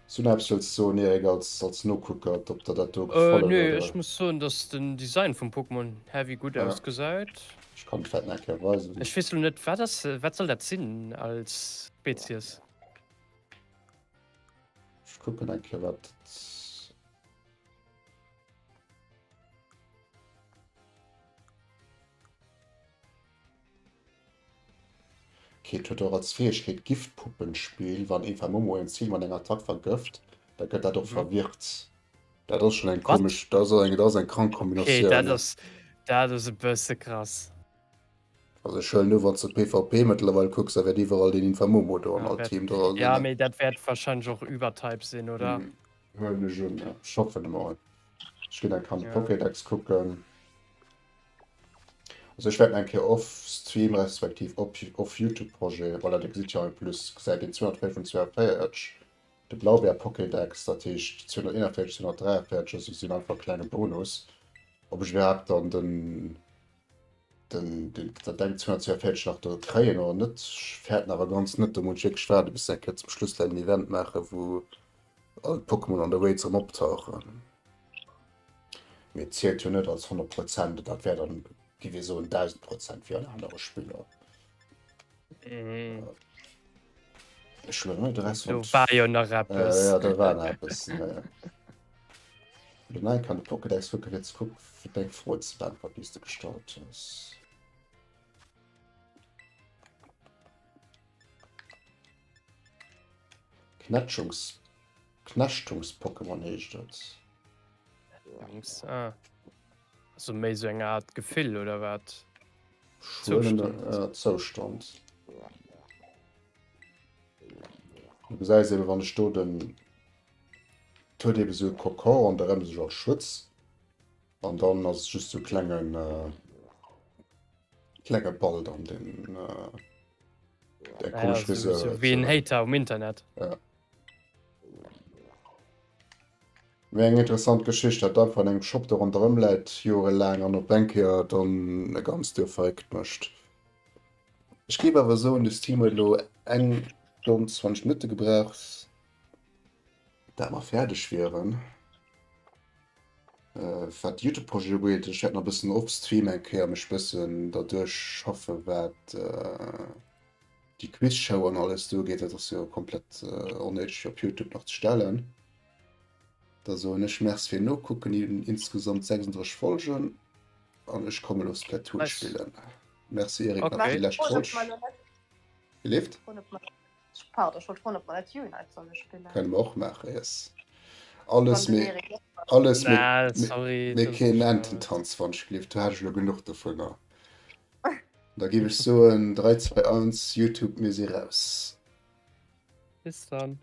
Hast du nach eppes wëlls soen, Erik, als, als Nokucker, ob der dat do gefallen huet? Nö, ech muss soen, dass den Design vum Pokémon heavy gutt ausgesäit. Ech kann et vläit nach eng Kéier weisen. Ech weess lo net, wat ass, wat soll dat sinn als Spezies? Ech kucken eng Kéier, wat. Okay, et huet och als Fäegkeet Giftpuppenspiel, wann een Vermomo en Zil mat enger Attack vergëft, da gëtt dat och mhm. verwirrt. Dat ass schon eng komisch, dat ass eng, dat ass eng krank Kombinatioun. Okay, dat ass, dat ass e bësse krass. Also ech huelen u, wann s de PvP mëttlerweil kucks, da wäert iwwerall deen Infamomo do an all Team dra sinn. Ja, mee dat wäert wahrscheinlech och Übertype sinn, oder? Mhm. Huelen ech un, ja. Ech hoffen emol. Ech ginn eng Kéier an de Pokédex kucken. Also ech wäert eng Kéier off Stream respektiv op off YouTube Projet, voilà, dir gesitt jo en plus gesäit een 245, de Blaubeer Pokédex, dat heescht 241, 243, also sinn einfach klenge Bonus. Ob ech iwwerhaapt dann den den den dat eng 242 nach do kréien oder net, ech fäerten awer ganz net, do muss ech wierklech waarde bis se eng Kéier zum Schluss vläicht en Event maachen, wou all d'Pokémon an der Raids erëm optauchen. Mee et zielt jo net als 100 Prozent, dat wär dann, géif ee soen, 1000 Prozent wéi an anere Spiller. Mhm. Ech hunn net de Rest Do war jo nach eppes. Ja, do war nach eppes. Lo nei kann de Pokédex kucken, fir ze kucken, fir deng Fro ze beäntweren, déi s de gestallt hues. Knätschungs Knäschtungspokémon heescht et. Jungs, ah. Also méi sou eng Art Gefill oder wat? Zoustand. Äh, Zoustand. Du gesäis eben, wann ech do den. Et huet eben sou e Kokon ronderëm sech als Schutz. An dann ass et just sou klengen. Äh, klenge Ball dann, den. Äh, der Ah, komesch ja, so, Friseur so huet. wéi en Hater um Internet. Ja. Wéi eng interessant Geschicht, dat einfach an engem Shop do ronderëm läit jorelaang an op eng Kéier dann e ganzt Duerf verréckt mécht. Ech géif awer soen, de Stream huet elo eng Stonn 20 Minutte gebraucht, dat mer fäerdeg wieren. Wat de Youtube-Projet ugeet, ech wäert nach e bëssen off-Stream eng Kéier mech bëssen derduerch schaffen, wat déi Quizshow an alles do ugeet. Dat ass jo komplett onnéideg fir op Youtube nach ze stellen. Da soen ech Merci fir Nokucken, insgesamt 36 Folgen an ech komme lo Splatoon spillen. Merci Eric nach fir déi lescht Folg. Gelift? Pardon, ech wollt froen, ob mer net Unite solle spillen. Kënne mer och maachen, yes. Alles mee, alles mee, Na, sorry, mee dat keen ass, äh, Ententanz, wann ech gelift. Do hat ech elo genuch dovunner. Da géif ech soen, 3, 2, 1, YouTube, mir si raus. Bis dann.